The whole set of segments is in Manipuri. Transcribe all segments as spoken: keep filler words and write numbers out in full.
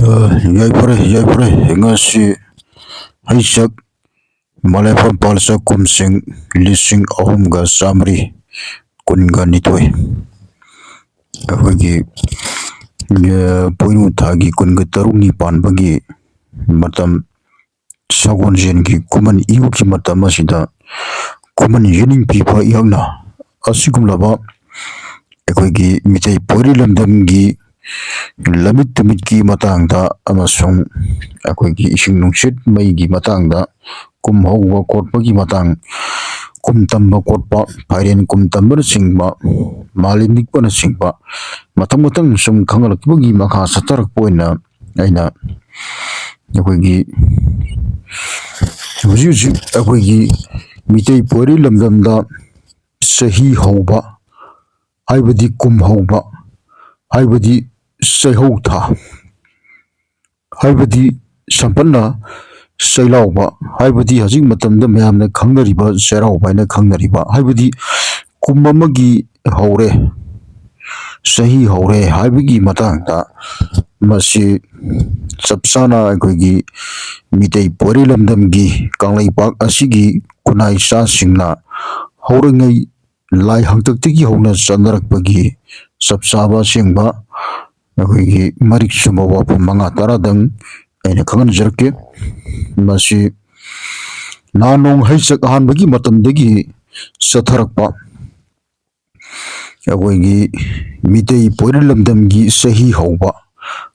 ꯌꯥꯏꯐꯔꯦ, ꯌꯥꯏꯐꯔꯦ꯫ ꯉꯁꯤ ꯍꯩꯁꯛ ꯃꯂꯦꯐꯝ ꯄꯥꯜꯆꯛ ꯀꯨꯝꯁꯤꯡ ꯂꯤꯁꯤꯡ ꯑꯍꯨꯝꯒ ꯆꯥꯃꯔꯤ ꯀꯨꯟꯒ ꯅꯤꯊꯣꯏ, ꯑꯩꯈꯣꯏꯒꯤ ꯄꯣꯏꯅꯨ ꯊꯥꯒꯤ ꯀꯨꯟꯒ ꯇꯔꯨꯛꯅꯤ ꯄꯥꯟꯕꯒꯤ ꯃꯇꯝ, ꯁꯒꯣꯜꯁꯦꯟꯒꯤ ꯀꯨꯝꯍꯟ ꯏꯌꯨꯒꯤ ꯃꯇꯝ ꯑꯁꯤꯗ ꯀꯨꯝꯍꯟ ꯌꯦꯅꯤꯡ ꯄꯤꯕ ꯏꯍꯛꯅ ꯑꯁꯤꯒꯨꯝꯂꯕ ꯑꯩꯈꯣꯏꯒꯤ ꯃꯤꯇꯩ ꯄꯣꯏꯔꯤ ꯂꯝꯗꯝꯒꯤ ꯂꯝꯃꯤꯠ ꯇꯨꯃꯤꯠꯀꯤ ꯃꯇꯥꯡꯗ ꯑꯃꯁꯨꯡ ꯑꯩꯈꯣꯏꯒꯤ ꯏꯁꯤꯡ ꯅꯨꯡꯁꯤꯠ ꯃꯩꯒꯤ ꯃꯇꯥꯡꯗ, ꯀꯨꯝ ꯍꯧꯕ ꯈꯣꯠꯄꯒꯤ ꯃꯇꯥꯡ, ꯀꯨꯝ ꯇꯝꯕ ꯈꯣꯠꯄ, ꯐꯥꯏꯔꯦꯟ ꯀꯨꯝ ꯇꯝꯕꯅꯆꯤꯡꯕ, ꯃꯥꯂꯦꯝ ꯅꯤꯛꯄꯅꯆꯤꯡꯕ ꯃꯊꯪ ꯃꯊꯪ ꯁꯨꯝ ꯈꯪꯍꯜꯂꯛꯄꯒꯤ ꯃꯈꯥ ꯆꯠꯊꯔꯛꯄ ꯑꯣꯏꯅ ꯑꯩꯅ ꯑꯩꯈꯣꯏꯒꯤ ꯍꯧꯖꯤꯛ ꯍꯧꯖꯤꯛ ꯑꯩꯈꯣꯏꯒꯤ ꯃꯤꯇꯩ ꯄꯣꯏꯔꯤ ꯂꯝꯗꯝꯗ ꯆꯍꯤ ꯍꯧꯕ ꯍꯥꯏꯕꯗꯤ ꯀꯨꯝ ꯍꯧꯕ ꯍꯥꯏꯕꯗꯤ ꯆꯩꯍꯧ ꯊꯥ ꯍꯥꯏꯕꯗꯤ ꯁꯝꯄꯠꯅ ꯆꯩꯂꯥꯎꯕ ꯍꯥꯏꯕꯗꯤ ꯍꯧꯖꯤꯛ ꯃꯇꯝꯗ ꯃꯌꯥꯝꯅ ꯈꯪꯅꯔꯤꯕ ꯆꯩꯔꯥꯎꯕ ꯍꯥꯏꯅ ꯈꯪꯅꯔꯤꯕ ꯍꯥꯏꯕꯗꯤ ꯀꯨꯝ ꯑꯃꯒꯤ ꯍꯧꯔꯦ, ꯆꯍꯤ ꯍꯧꯔꯦ ꯍꯥꯏꯕꯒꯤ ꯃꯇꯥꯡꯗ ꯃꯁꯤ ꯆꯞ ꯆꯥꯅ ꯑꯩꯈꯣꯏꯒꯤ ꯃꯤꯇꯩ ꯄꯣꯏꯔꯤ ꯂꯝꯗꯝꯒꯤ ꯀꯪꯂꯩꯄꯥꯛ ꯑꯁꯤꯒꯤ ꯈꯨꯟꯅꯥꯏ ꯆꯥꯁꯤꯡꯅ ꯍꯧꯔꯤꯉꯩ ꯂꯥꯏ ꯍꯥꯛꯇꯛꯇꯒꯤ ꯍꯧꯅ ꯆꯠꯅꯔꯛꯄꯒꯤ ꯆꯞ ꯆꯥꯕ ꯑꯁꯦꯡꯕ ꯑꯩꯈꯣꯏꯒꯤ ꯃꯔꯤꯛ ꯆꯨꯝꯕ ꯋꯥꯐꯝ ꯃꯉꯥ ꯇꯔꯥꯗꯪ ꯑꯩꯅ ꯈꯪꯍꯟꯖꯔꯛꯀꯦ꯫ ꯃꯁꯤ ꯅꯍꯥꯟ ꯅꯣꯡ ꯍꯩꯆꯛ ꯑꯍꯥꯟꯕꯒꯤ ꯃꯇꯝꯗꯒꯤ ꯆꯠꯊꯔꯛꯄ ꯑꯩꯈꯣꯏꯒꯤ ꯃꯤꯇꯩ ꯄꯣꯏꯔꯤ ꯂꯝꯗꯝꯒꯤ ꯆꯍꯤ ꯍꯧꯕ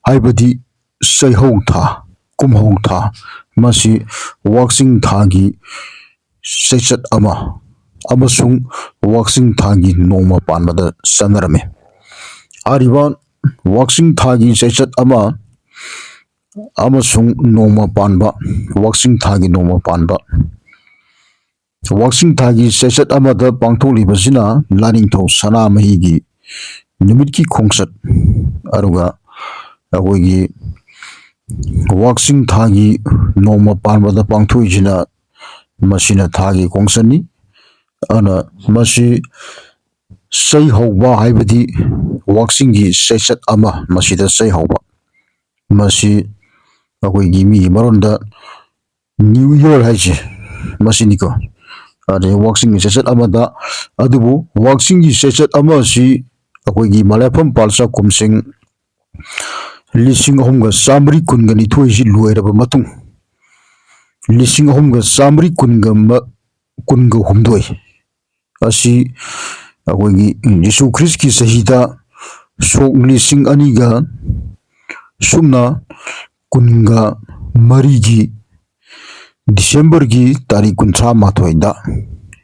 ꯍꯥꯏꯕꯗꯤ ꯆꯩꯍꯧ ꯊꯥ, ꯀꯨꯝꯍꯧ ꯊꯥ, ꯃꯁꯤ ꯋꯥꯛꯆꯤꯡ ꯊꯥꯒꯤ ꯆꯩꯆꯠ ꯑꯃ ꯑꯃꯁꯨꯡ ꯋꯥꯛꯆꯤꯡ ꯊꯥꯒꯤ ꯅꯣꯡꯃ ꯄꯥꯟꯕꯗ ꯆꯠꯅꯔꯝꯃꯤ꯫ ꯍꯥꯏꯔꯤꯕ ꯋꯥꯛꯆꯤꯡ ꯊꯥꯒꯤ ꯆꯩꯆꯠ ꯑꯃ ꯑꯃꯁꯨꯡ ꯅꯣꯡꯃ ꯄꯥꯟꯕ, ꯋꯥꯛꯆꯤꯡ ꯊꯥꯒꯤ ꯅꯣꯡꯃ ꯄꯥꯟꯕ, ꯋꯥꯛꯆꯤꯡ ꯊꯥꯒꯤ ꯆꯩꯆꯠ ꯑꯃꯗ ꯄꯥꯡꯊꯣꯛꯂꯤꯕꯁꯤꯅ ꯂꯥꯏꯅꯤꯡꯊꯧ ꯁꯅꯥꯃꯍꯤꯒꯤ ꯅꯨꯃꯤꯠꯀꯤ ꯈꯣꯡꯆꯠ, ꯑꯗꯨꯒ ꯑꯩꯈꯣꯏꯒꯤ ꯋꯥꯛꯆꯤꯡ ꯊꯥꯒꯤ ꯅꯣꯡꯃ ꯄꯥꯟꯕꯗ ꯄꯥꯡꯊꯣꯛꯏꯁꯤꯅ ꯃꯁꯤꯅ ꯊꯥꯒꯤ ꯈꯣꯡꯆꯠꯅꯤ꯫ ꯑꯗꯨꯅ ꯃꯁꯤ ꯆꯩ ꯍꯧꯕ ꯍꯥꯏꯕꯗꯤ ꯋꯥꯛꯆꯤꯡꯒꯤ ꯆꯩꯆꯠ ꯑꯃ ꯃꯁꯤꯗ ꯆꯩ ꯍꯧꯕ꯫ ꯃꯁꯤ ꯑꯩꯈꯣꯏꯒꯤ ꯃꯤꯒꯤ ꯃꯔꯣꯟꯗ ꯅ꯭ꯌꯨ ꯏꯌꯔ ꯍꯥꯏꯁꯦ ꯃꯁꯤꯅꯤꯀꯣ꯫ ꯑꯗꯩ ꯋꯥꯛꯆꯤꯡꯒꯤ ꯆꯩꯆꯠ ꯑꯃꯗ, ꯑꯗꯨꯕꯨ ꯋꯥꯛꯆꯤꯡꯒꯤ ꯆꯩꯆꯠ ꯑꯃ ꯑꯁꯤ ꯑꯩꯈꯣꯏꯒꯤ ꯃꯂꯦꯐꯝ ꯄꯥꯜꯆꯥ ꯀꯨꯝꯁꯤꯡ ꯂꯤꯁꯤꯡ ꯑꯍꯨꯝꯒ ꯆꯥꯃꯔꯤ ꯀꯨꯟꯒ ꯅꯤꯊꯣꯏꯁꯤ ꯂꯣꯏꯔꯕ ꯃꯇꯨꯡ, ꯂꯤꯁꯤꯡ ꯑꯍꯨꯝꯒ ꯆꯥꯃꯔꯤ ꯀꯨꯟꯒ ꯃ-, ꯀꯨꯟꯒ ꯍꯨꯝꯗꯣꯏ ꯑꯁꯤ ꯑꯩꯈꯣꯏꯒꯤ ꯖꯤꯁꯨ ꯈ꯭ꯔꯤꯁꯀꯤ ꯆꯍꯤꯗ ꯁꯣꯛ ꯂꯤꯁꯤꯡ ꯑꯅꯤꯒ ꯁꯨꯞꯅ ꯀꯨꯟꯒ ꯃꯔꯤꯒꯤ ꯗꯤꯁꯦꯝꯕꯔꯒꯤ ꯇꯥꯔꯤꯛ ꯀꯨꯟꯊ꯭ꯔꯥ ꯃꯥꯊꯣꯏꯗ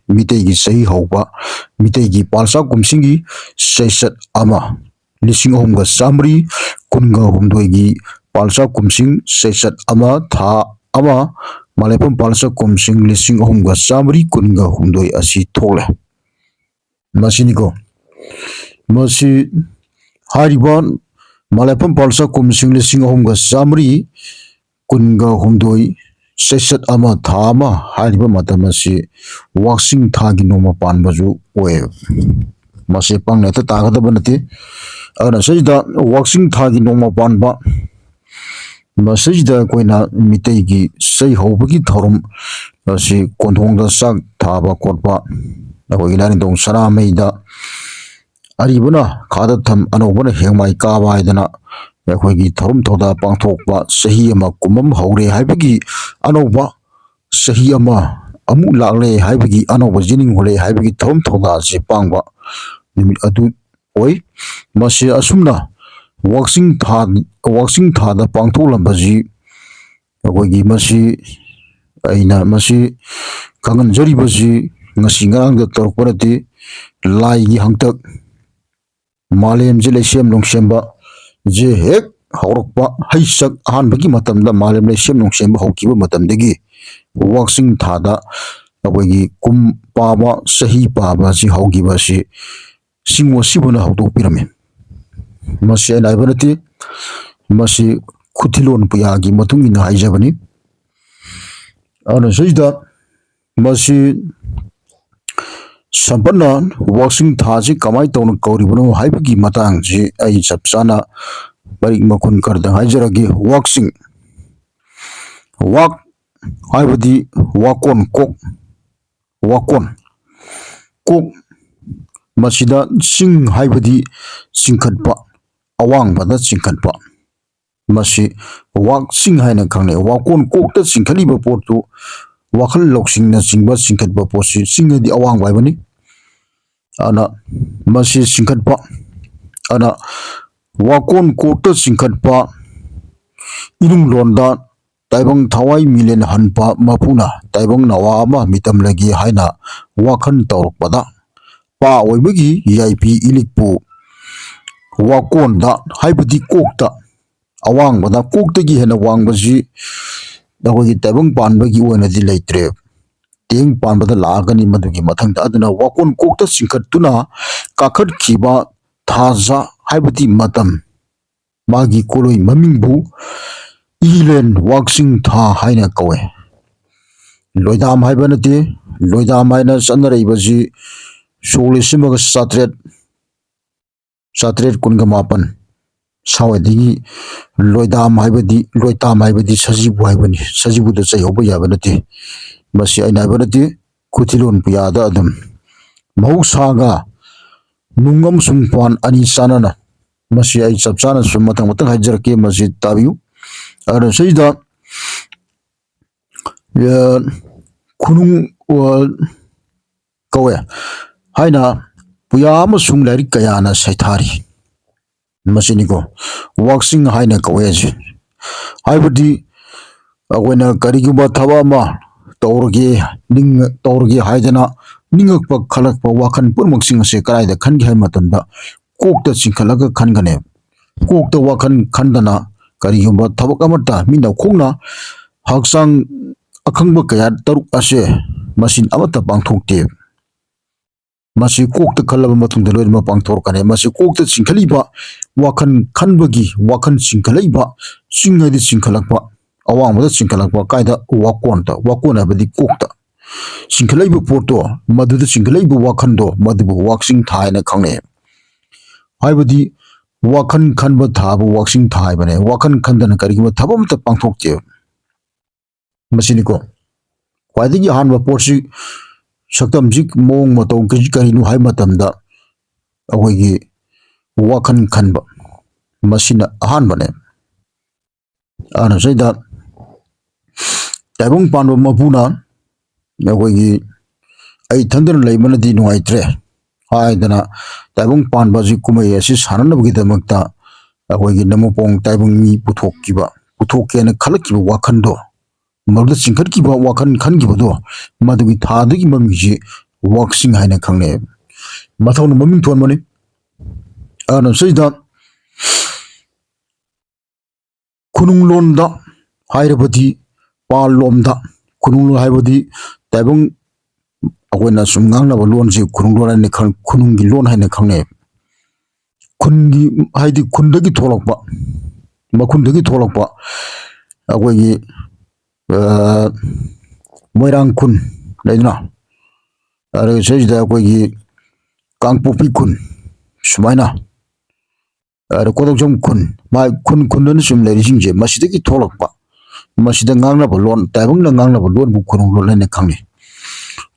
ꯃꯤꯇꯩꯒꯤ ꯆꯍꯤ ꯍꯧꯕ, ꯃꯤꯇꯩꯒꯤ ꯄꯥꯜꯆꯥ ꯀꯨꯝꯁꯤꯡꯒꯤ ꯆꯩꯆꯠ ꯑꯃ, ꯂꯤꯁꯤꯡ ꯑꯍꯨꯝꯒ ꯆꯥꯃꯔꯤ ꯀꯨꯟꯒ ꯍꯨꯝꯗꯣꯏꯒꯤ ꯄꯥꯜꯆꯥ ꯀꯨꯝꯁꯤꯡ ꯆꯩꯆꯠ ꯑꯃ, ꯊꯥ ꯑꯃ, ꯃꯂꯦꯐꯝ ꯄꯥꯜꯆꯥ ꯀꯨꯝꯁꯤꯡ ꯂꯤꯁꯤꯡ ꯑꯍꯨꯝꯒ ꯆꯥꯃꯔꯤ ꯀꯨꯟꯒ ꯍꯨꯝꯗꯣꯏ ꯑꯁꯤ ꯊꯣꯛꯂꯦ꯫ ꯃꯁꯤꯅꯤꯀꯣ꯫ ꯃꯁꯤ ꯍꯥꯏꯔꯤꯕ ꯃꯂꯦꯐꯝ ꯄꯥꯜꯆꯥ ꯀꯨꯝꯁꯤꯡ ꯂꯤꯁꯤꯡ ꯑꯍꯨꯝꯒ ꯆꯥꯃꯔꯤ ꯀꯨꯟꯒ ꯍꯨꯝꯗꯣꯏ ꯆꯩꯆꯠ ꯑꯃ ꯊꯥ ꯑꯃ ꯍꯥꯏꯔꯤꯕ ꯃꯇꯝ ꯑꯁꯤ ꯋꯥꯛꯆꯤꯡ ꯊꯥꯒꯤ ꯅꯣꯡꯃ ꯄꯥꯟꯕꯁꯨ ꯑꯣꯏꯌꯦꯕ꯫ ꯃꯁꯤ ꯄꯪꯅ ꯍꯦꯛꯇ ꯇꯥꯒꯗꯕ ꯅꯠꯇꯦ꯫ ꯑꯗꯨꯅ ꯁꯤꯗ ꯋꯥꯛꯆꯤꯡ ꯊꯥꯒꯤ ꯅꯣꯡꯃ ꯄꯥꯟꯕ ꯃꯁꯤꯗ ꯑꯩꯈꯣꯏꯅ ꯃꯤꯇꯩꯒꯤ ꯆꯩ ꯍꯧꯕꯒꯤ ꯊꯧꯔꯝ ꯑꯁꯤ ꯀꯣꯟꯊꯣꯡꯗ ꯆꯥꯛ ꯊꯥꯕ ꯈꯣꯠꯄ, ꯑꯩꯈꯣꯏꯒꯤ ꯂꯥꯏꯅꯤꯡꯊꯧ ꯁꯅꯥꯃꯍꯤꯗ ꯑꯔꯤꯕꯅ ꯈꯥꯗ ꯊꯝ, ꯑꯅꯧꯕꯅ ꯍꯦꯡꯃꯥꯏ ꯀꯥꯕ ꯍꯥꯏꯗꯅ ꯑꯩꯈꯣꯏꯒꯤ ꯊꯧꯔꯝ ꯊꯧꯗꯥ ꯄꯥꯡꯊꯣꯛꯄ, ꯆꯍꯤ ꯑꯃ ꯀꯨꯝ ꯑꯃ ꯍꯧꯔꯦ ꯍꯥꯏꯕꯒꯤ ꯑꯅꯧꯕ ꯆꯍꯤ ꯑꯃ ꯑꯃꯨꯛ ꯂꯥꯛꯂꯦ ꯍꯥꯏꯕꯒꯤ ꯑꯅꯧꯕ ꯌꯦꯅꯤꯡ ꯍꯨꯔꯦ ꯍꯥꯏꯕꯒꯤ ꯊꯧꯔꯝ ꯊꯧꯗꯥꯁꯦ ꯄꯥꯡꯕ ꯅꯨꯃꯤꯠ ꯑꯗꯨ ꯑꯣꯏ꯫ ꯃꯁꯤ ꯑꯁꯨꯝꯅ ꯋꯥꯛꯆꯤꯡ ꯊꯥ, ꯋꯥꯛꯆꯤꯡ ꯊꯥꯗ ꯄꯥꯡꯊꯣꯛꯂꯝꯕꯁꯤ ꯑꯩꯈꯣꯏꯒꯤ ꯃꯁꯤ ꯑꯩꯅ ꯃꯁꯤ ꯈꯪꯍꯟꯖꯔꯤꯕꯁꯤ ꯉꯁꯤ ꯉꯔꯥꯡꯗ ꯇꯧꯔꯛꯄ ꯅꯠꯇꯦ꯫ ꯂꯥꯏꯒꯤ ꯍꯥꯡꯇꯛ ꯃꯥꯂꯦꯝꯁꯦ ꯂꯩꯁꯦꯝ ꯂꯣꯡꯁꯦꯝꯕ ꯁꯦ ꯍꯦꯛ ꯍꯧꯔꯛꯄ, ꯍꯩꯁꯛ ꯑꯍꯥꯟꯕꯒꯤ ꯃꯇꯝꯗ ꯃꯥꯂꯦꯝ ꯂꯩꯁꯦꯝ ꯂꯣꯡꯁꯦꯝꯕ ꯍꯧꯈꯤꯕ ꯃꯇꯝꯗꯒꯤ ꯋꯥꯛꯆꯤꯡ ꯊꯥꯗ ꯑꯩꯈꯣꯏꯒꯤ ꯀꯨꯝ ꯄꯥꯕ, ꯆꯍꯤ ꯄꯥꯕ ꯑꯁꯤ ꯍꯧꯈꯤꯕ ꯑꯁꯤ ꯁꯤꯡꯉꯨ ꯑꯁꯤꯕꯨꯅ ꯍꯧꯗꯣꯛꯄꯤꯔꯝꯃꯤ꯫ ꯃꯁꯤ ꯑꯩꯅ ꯍꯥꯏꯕ ꯅꯠꯇꯦ, ꯃꯁꯤ ꯈꯨꯊꯤꯂꯣꯟ ꯄꯨꯌꯥꯒꯤ ꯃꯇꯨꯡ ꯏꯟꯅ ꯍꯥꯏꯖꯕꯅꯤ꯫ ꯑꯗꯨꯅ ꯁꯤꯗ ꯃꯁꯤ ꯁꯝꯄꯠꯅ ꯋꯥꯛꯆꯤꯡ ꯊꯥꯁꯤ ꯀꯃꯥꯏꯅ ꯇꯧꯅ ꯀꯧꯔꯤꯕꯅꯣ ꯍꯥꯏꯕꯒꯤ ꯃꯇꯥꯡꯁꯤ ꯑꯩ ꯆꯞ ꯆꯥꯅ ꯃꯔꯤꯛ ꯃꯈꯨꯟ ꯈꯔꯗꯪ ꯍꯥꯏꯖꯔꯒꯦ꯫ ꯋꯥꯛꯁꯤꯡ, ꯋꯥꯛ ꯍꯥꯏꯕꯗꯤ ꯋꯥꯀꯣꯟ, ꯀꯣꯛ, ꯋꯥꯀꯣꯟ, ꯀꯣꯛ, ꯃꯁꯤꯗ ꯆꯤꯡ ꯍꯥꯏꯕꯗꯤ ꯆꯤꯡꯈꯠꯄ, ꯑꯋꯥꯡꯕꯗ ꯆꯤꯡꯈꯠꯄ, ꯃꯁꯤ ꯋꯥꯛꯁꯤꯡ ꯍꯥꯏꯅ ꯈꯪꯅꯩ꯫ ꯋꯥꯀꯣꯟ ꯀꯣꯛꯇ ꯆꯤꯡꯈꯠꯂꯤꯕ ꯄꯣꯠꯇꯨ ꯋꯥꯈꯜ ꯂꯧꯁꯤꯡꯅꯆꯤꯡꯕ ꯆꯤꯡꯈꯠꯄ ꯄꯣꯠꯁꯤ ꯆꯤꯡ ꯍꯥꯏꯗꯤ ꯑꯋꯥꯡꯕ ꯍꯥꯏꯕꯅꯤ꯫ ꯑꯗꯨꯅ ꯃꯁꯤ ꯆꯤꯡꯈꯠꯄ, ꯑꯗꯨꯅ ꯋꯥꯀꯣꯟ ꯀꯣꯛꯇ ꯆꯤꯡꯈꯠꯄ ꯏꯅꯨꯡꯂꯣꯟꯗ ꯇꯥꯏꯕꯪ ꯊꯋꯥꯏ ꯃꯤꯂꯦꯟ ꯍꯟꯕ ꯃꯄꯨꯅ ꯇꯥꯏꯕꯪ ꯅꯋꯥ ꯑꯃ ꯃꯤꯇꯝꯂꯒꯦ ꯍꯥꯏꯅ ꯋꯥꯈꯜ ꯇꯧꯔꯛꯄꯗ ꯄꯥ ꯑꯣꯏꯕꯒꯤ ꯌꯥꯏꯕꯤ ꯏꯂꯤꯛꯄꯨ ꯋꯥꯀꯣꯟꯗ ꯍꯥꯏꯕꯗꯤ ꯀꯣꯛꯇ, ꯑꯋꯥꯡꯕꯗ, ꯀꯣꯛꯇꯒꯤ ꯍꯦꯟꯅ ꯋꯥꯡꯕꯁꯤ ꯑꯩꯈꯣꯏꯒꯤ ꯇꯥꯏꯕꯪ ꯄꯥꯟꯕꯒꯤ ꯑꯣꯏꯅꯗꯤ ꯂꯩꯇ꯭ꯔꯦ꯫ ꯇꯤꯌꯦꯡ ꯄꯥꯟꯕꯗ ꯂꯥꯛꯑꯒꯅꯤ ꯃꯗꯨꯒꯤ ꯃꯊꯪꯗ꯫ ꯑꯗꯨꯅ ꯋꯥꯀꯣꯟ ꯀꯣꯛꯇ ꯆꯤꯡꯈꯠꯇꯨꯅ ꯀꯥꯈꯠꯈꯤꯕ ꯊꯥꯖ ꯍꯥꯏꯕꯗꯤ ꯃꯇꯝ, ꯃꯥꯒꯤ ꯀꯣꯂꯣꯏ ꯃꯃꯤꯡꯕꯨ ꯏꯂꯦꯟ ꯋꯥꯛꯆꯤꯡ ꯊꯥ ꯍꯥꯏꯅ ꯀꯧꯋꯦ꯫ ꯂꯣꯏꯗꯥꯝ ꯍꯥꯏꯕ ꯅꯠꯇꯦ꯫ ꯂꯣꯏꯗꯥꯝ ꯍꯥꯏꯅ ꯆꯠꯅꯔꯛꯏꯕꯁꯤ ꯁꯣꯛ ꯂꯤꯁꯤꯡ ꯑꯃꯒ ꯆꯥꯇ꯭ꯔꯦꯠ, ꯆꯥꯇ꯭ꯔꯦꯠ ꯀꯨꯟꯒ ꯃꯥꯄꯟ ꯁ꯭ꯋꯥꯏꯗꯒꯤ ꯂꯣꯏꯗꯥꯝ ꯍꯥꯏꯕꯗꯤ, ꯂꯣꯏꯇꯥꯝ ꯍꯥꯏꯕꯗꯤ ꯁꯖꯤꯕꯨ ꯍꯥꯏꯕꯅꯤ꯫ ꯁꯖꯤꯕꯨꯗ ꯆꯩꯍꯧꯕ ꯌꯥꯕ ꯅꯠꯇꯦ꯫ ꯃꯁꯤ ꯑꯩꯅ ꯍꯥꯏꯕ ꯅꯠꯇꯦ, ꯈꯨꯊꯤꯂꯣꯟ ꯄꯨꯌꯥꯗ ꯑꯗꯨꯝ꯫ ꯃꯍꯧꯁꯥꯒ ꯅꯨꯡ ꯑꯃꯁꯨꯡ ꯄꯥꯟ ꯑꯅꯤ ꯆꯥꯟꯅꯅ, ꯃꯁꯤ ꯑꯩ ꯆꯞ ꯆꯥꯅ ꯁꯨꯝ ꯃꯊꯪ ꯃꯊꯪ ꯍꯥꯏꯖꯔꯛꯀꯦ, ꯃꯁꯤ ꯇꯥꯕꯤꯌꯨ꯫ ꯑꯗꯨꯅ ꯁꯤꯗ, ꯑ, ꯈꯨꯅꯨꯡ, ꯑ, ꯀꯧꯋꯦ ꯍꯥꯏꯅ ꯄꯨꯌꯥ ꯑꯃꯁꯨꯡ ꯂꯥꯏꯔꯤꯛ ꯀꯌꯥꯅ ꯁꯩꯊꯥꯔꯤ꯫ ꯃꯁꯤꯅꯤꯀꯣ ꯋꯥꯛꯆꯤꯡ ꯍꯥꯏꯅ ꯀꯧꯋꯦ ꯍꯥꯏꯁꯦ꯫ ꯍꯥꯏꯕꯗꯤ ꯑꯩꯈꯣꯏꯅ ꯀꯔꯤꯒꯨꯝꯕ ꯊꯕꯛ ꯑꯃ ꯇꯧꯔꯒꯦ, ꯅꯤꯡ-, ꯇꯧꯔꯒꯦ ꯍꯥꯏꯗꯅ ꯅꯤꯡꯉꯛꯄ, ꯈꯜꯂꯛꯄ ꯋꯥꯈꯜ ꯄꯨꯝꯅꯃꯛꯁꯤꯡ ꯑꯁꯦ ꯀꯗꯥꯏꯗ ꯈꯟꯒꯦ ꯍꯥꯏꯕ ꯃꯇꯝꯗ ꯀꯣꯛꯇ ꯆꯤꯡꯈꯠꯂꯒ ꯈꯟꯒꯅꯦꯕ꯫ ꯀꯣꯛꯇ ꯋꯥꯈꯜ ꯈꯟꯗꯅ ꯀꯔꯤꯒꯨꯝꯕ ꯊꯕꯛ ꯑꯃꯠꯇ ꯃꯤꯠꯅ ꯈꯣꯡꯅ ꯍꯛꯆꯥꯡ ꯑꯈꯪꯕ ꯀꯌꯥ ꯇꯔꯨꯛ ꯑꯁꯦ ꯃꯁꯤ ꯑꯃꯠꯇ ꯄꯥꯡꯊꯣꯛꯇꯦ꯫ ꯃꯁꯤ ꯀꯣꯛꯇ ꯈꯜꯂꯕ ꯃꯇꯨꯡꯗ ꯂꯣꯏꯅꯃꯛ ꯄꯥꯡꯊꯣꯔꯛꯀꯅꯤ꯫ ꯃꯁꯤ ꯀꯣꯛꯇ ꯆꯤꯡꯈꯠꯂꯤꯕ ꯋꯥꯈꯜ ꯈꯟꯕꯒꯤ ꯋꯥꯈꯜ ꯆꯤꯡꯈꯠꯂꯛꯏꯕ, ꯆꯤꯡ ꯍꯥꯏꯗꯤ ꯆꯤꯡꯈꯠꯂꯛꯄ, ꯑꯋꯥꯡꯕꯗ ꯆꯤꯡꯈꯠꯂꯛꯄ ꯀꯥꯏꯗ? ꯋꯥꯀꯣꯟꯗ꯫ ꯋꯥꯀꯣꯟ ꯍꯥꯏꯕꯗꯤ ꯀꯣꯛꯇ ꯆꯤꯡꯈꯠꯂꯛꯏꯕ ꯄꯣꯠꯇꯣ, ꯃꯗꯨꯗ ꯆꯤꯡꯈꯠꯂꯛꯏꯕ ꯋꯥꯈꯜꯗꯣ, ꯃꯗꯨꯕꯨ ꯋꯥꯛꯆꯤꯡ ꯊꯥ ꯍꯥꯏꯅ ꯈꯪꯅꯩ꯫ ꯍꯥꯏꯕꯗꯤ ꯋꯥꯈꯜ ꯈꯟꯕ ꯊꯥꯕꯨ ꯋꯥꯛꯆꯤꯡ ꯊꯥ ꯍꯥꯏꯕꯅꯦ꯫ ꯋꯥꯈꯜ ꯈꯟꯗꯅ ꯀꯔꯤꯒꯨꯝꯕ ꯊꯕꯛ ꯑꯃꯠꯇ ꯄꯥꯡꯊꯣꯛꯇꯦꯕ꯫ ꯃꯁꯤꯅꯤꯀꯣ ꯈ꯭ꯋꯥꯏꯗꯒꯤ ꯑꯍꯥꯟꯕ ꯄꯣꯠꯁꯤ, ꯁꯛꯇꯝꯁꯤ, ꯃꯑꯣꯡ ꯃꯇꯧ ꯀꯔꯤ-, ꯀꯔꯤꯅꯣ ꯍꯥꯏꯕ ꯃꯇꯝꯗ ꯑꯩꯈꯣꯏꯒꯤ ꯋꯥꯈꯜ ꯈꯟꯕ, ꯃꯁꯤꯅ ꯑꯍꯥꯟꯕꯅꯦ꯫ ꯑꯗꯨꯅ ꯁꯤꯗ ꯇꯥꯏꯕꯪ ꯄꯥꯟꯕ ꯃꯄꯨꯅ ꯑꯩꯈꯣꯏꯒꯤ "ꯑꯩ ꯏꯊꯟꯗꯅ ꯂꯩꯕꯅꯗꯤ ꯅꯨꯡꯉꯥꯏꯇ꯭ꯔꯦ" ꯍꯥꯏꯗꯅ ꯇꯥꯏꯕꯪ ꯄꯥꯟꯕ ꯑꯁꯤ ꯀꯨꯝꯍꯩ ꯑꯁꯤ ꯁꯥꯟꯅꯅꯕꯒꯤꯗꯃꯛꯇ ꯑꯩꯈꯣꯏꯒꯤ ꯅꯃꯄꯣꯡ ꯇꯥꯏꯕꯪ ꯃꯤ ꯄꯨꯊꯣꯛꯈꯤꯕ, ꯄꯨꯊꯣꯛꯀꯦꯅ ꯈꯜꯂꯛꯈꯤꯕ ꯋꯥꯈꯜꯗꯣ, ꯃꯗꯨꯗ ꯆꯤꯡꯈꯠꯈꯤꯕ ꯋꯥꯈꯜ ꯈꯟꯈꯤꯕꯗꯣ, ꯃꯗꯨꯒꯤ ꯊꯥꯗꯨꯒꯤ ꯃꯃꯤꯡꯁꯤ ꯋꯥꯛꯆꯤꯡ ꯍꯥꯏꯅ ꯈꯪꯅꯩ꯫ ꯃꯊꯧꯅ ꯃꯃꯤꯡ ꯊꯣꯟꯕꯅꯤ꯫ ꯑꯗꯨꯅ ꯁꯤꯗ ꯈꯨꯅꯨꯡꯂꯣꯟꯗ ꯍꯥꯏꯔꯕꯗꯤ ꯄꯥꯜꯂꯣꯝꯗ, ꯈꯨꯅꯨꯡꯂꯣꯟ ꯍꯥꯏꯕꯗꯤ ꯇꯥꯏꯕꯪ ꯑꯩꯈꯣꯏꯅ ꯁꯨꯝ ꯉꯥꯡꯅꯕ ꯂꯣꯟꯁꯤ ꯈꯨꯅꯨꯡꯂꯣꯟ ꯍꯥꯏꯅ ꯈꯪ-, ꯈꯨꯅꯨꯡꯒꯤ ꯂꯣꯟ ꯍꯥꯏꯅ ꯈꯪꯅꯩ꯫ ꯈꯨꯟꯒꯤ, ꯍꯥꯏꯗꯤ ꯈꯨꯟꯗꯒꯤ ꯊꯣꯛꯂꯛꯄ, ꯃꯈꯨꯟꯗꯒꯤ ꯊꯣꯛꯂꯛꯄ ꯑꯩꯈꯣꯏꯒꯤ, ꯑ, ꯃꯣꯏꯔꯥꯡ ꯈꯨꯟ ꯂꯩꯗꯅ, ꯑꯗꯨꯒ ꯁꯤꯗꯩꯁꯤꯗ ꯑꯩꯈꯣꯏꯒꯤ ꯀꯥꯡꯄꯣꯛꯄꯤ ꯈꯨꯟ, ꯁꯨꯃꯥꯏꯅ, ꯑꯗ ꯀꯣꯗꯣꯛꯆꯝ ꯈꯨꯟ, ꯃꯥ ꯈꯨꯟ ꯈꯨꯟ ꯑꯅ ꯁꯨꯝ ꯂꯩꯔꯤꯁꯤꯡꯁꯦ ꯃꯁꯤꯗꯒꯤ ꯊꯣꯛꯂꯛꯄ, ꯃꯁꯤꯗ ꯉꯥꯡꯅꯕ ꯂꯣꯟ, ꯇꯥꯏꯕꯪꯅ ꯉꯥꯡꯅꯕ ꯂꯣꯟꯕꯨ ꯈꯨꯅꯨꯡ ꯂꯣꯟ ꯍꯥꯏꯅ ꯈꯪꯅꯩ꯫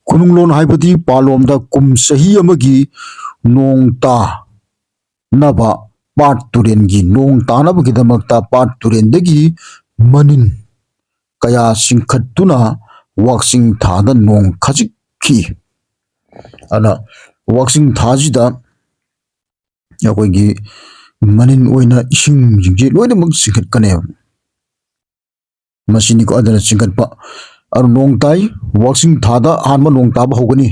ꯈꯨꯅꯨꯡ ꯂꯣꯟ ꯍꯥꯏꯕꯗꯤ ꯄꯥꯂꯣꯝꯗ ꯀꯨꯝ ꯆꯍꯤ ꯑꯃꯒꯤ ꯅꯣꯡ ꯇꯥꯅꯕ ꯄꯥꯠ ꯇꯨꯔꯦꯟꯒꯤ ꯅꯣꯡ ꯇꯥꯅꯕꯒꯤꯗꯃꯛꯇ ꯄꯥꯠ ꯇꯨꯔꯦꯟꯗꯒꯤ ꯃꯅꯤꯟ ꯀꯌꯥ ꯆꯤꯡꯈꯠꯇꯨꯅ ꯋꯥꯛꯆꯤꯡ ꯊꯥꯗ ꯅꯣꯡ ꯈꯖꯤꯛꯈꯤ꯫ ꯑꯗꯨꯅ ꯋꯥꯛꯆꯤꯡ ꯊꯥꯁꯤꯗ ꯑꯩꯈꯣꯏꯒꯤ ꯃꯅꯤꯟ ꯑꯣꯏꯅ ꯏꯁꯤꯡꯁꯤꯡꯁꯦ ꯂꯣꯏꯅꯃꯛ ꯆꯤꯡꯈꯠꯀꯅꯦꯕ꯫ ꯃꯁꯤꯅꯤꯀꯣ, ꯑꯗꯨꯅ ꯆꯤꯡꯈꯠꯄ꯫ ꯑꯗꯨ ꯅꯣꯡ ꯇꯥꯏ, ꯋꯥꯛꯆꯤꯡ ꯊꯥꯗ ꯑꯍꯥꯟꯕ ꯅꯣꯡ ꯇꯥꯕ ꯍꯧꯒꯅꯤ꯫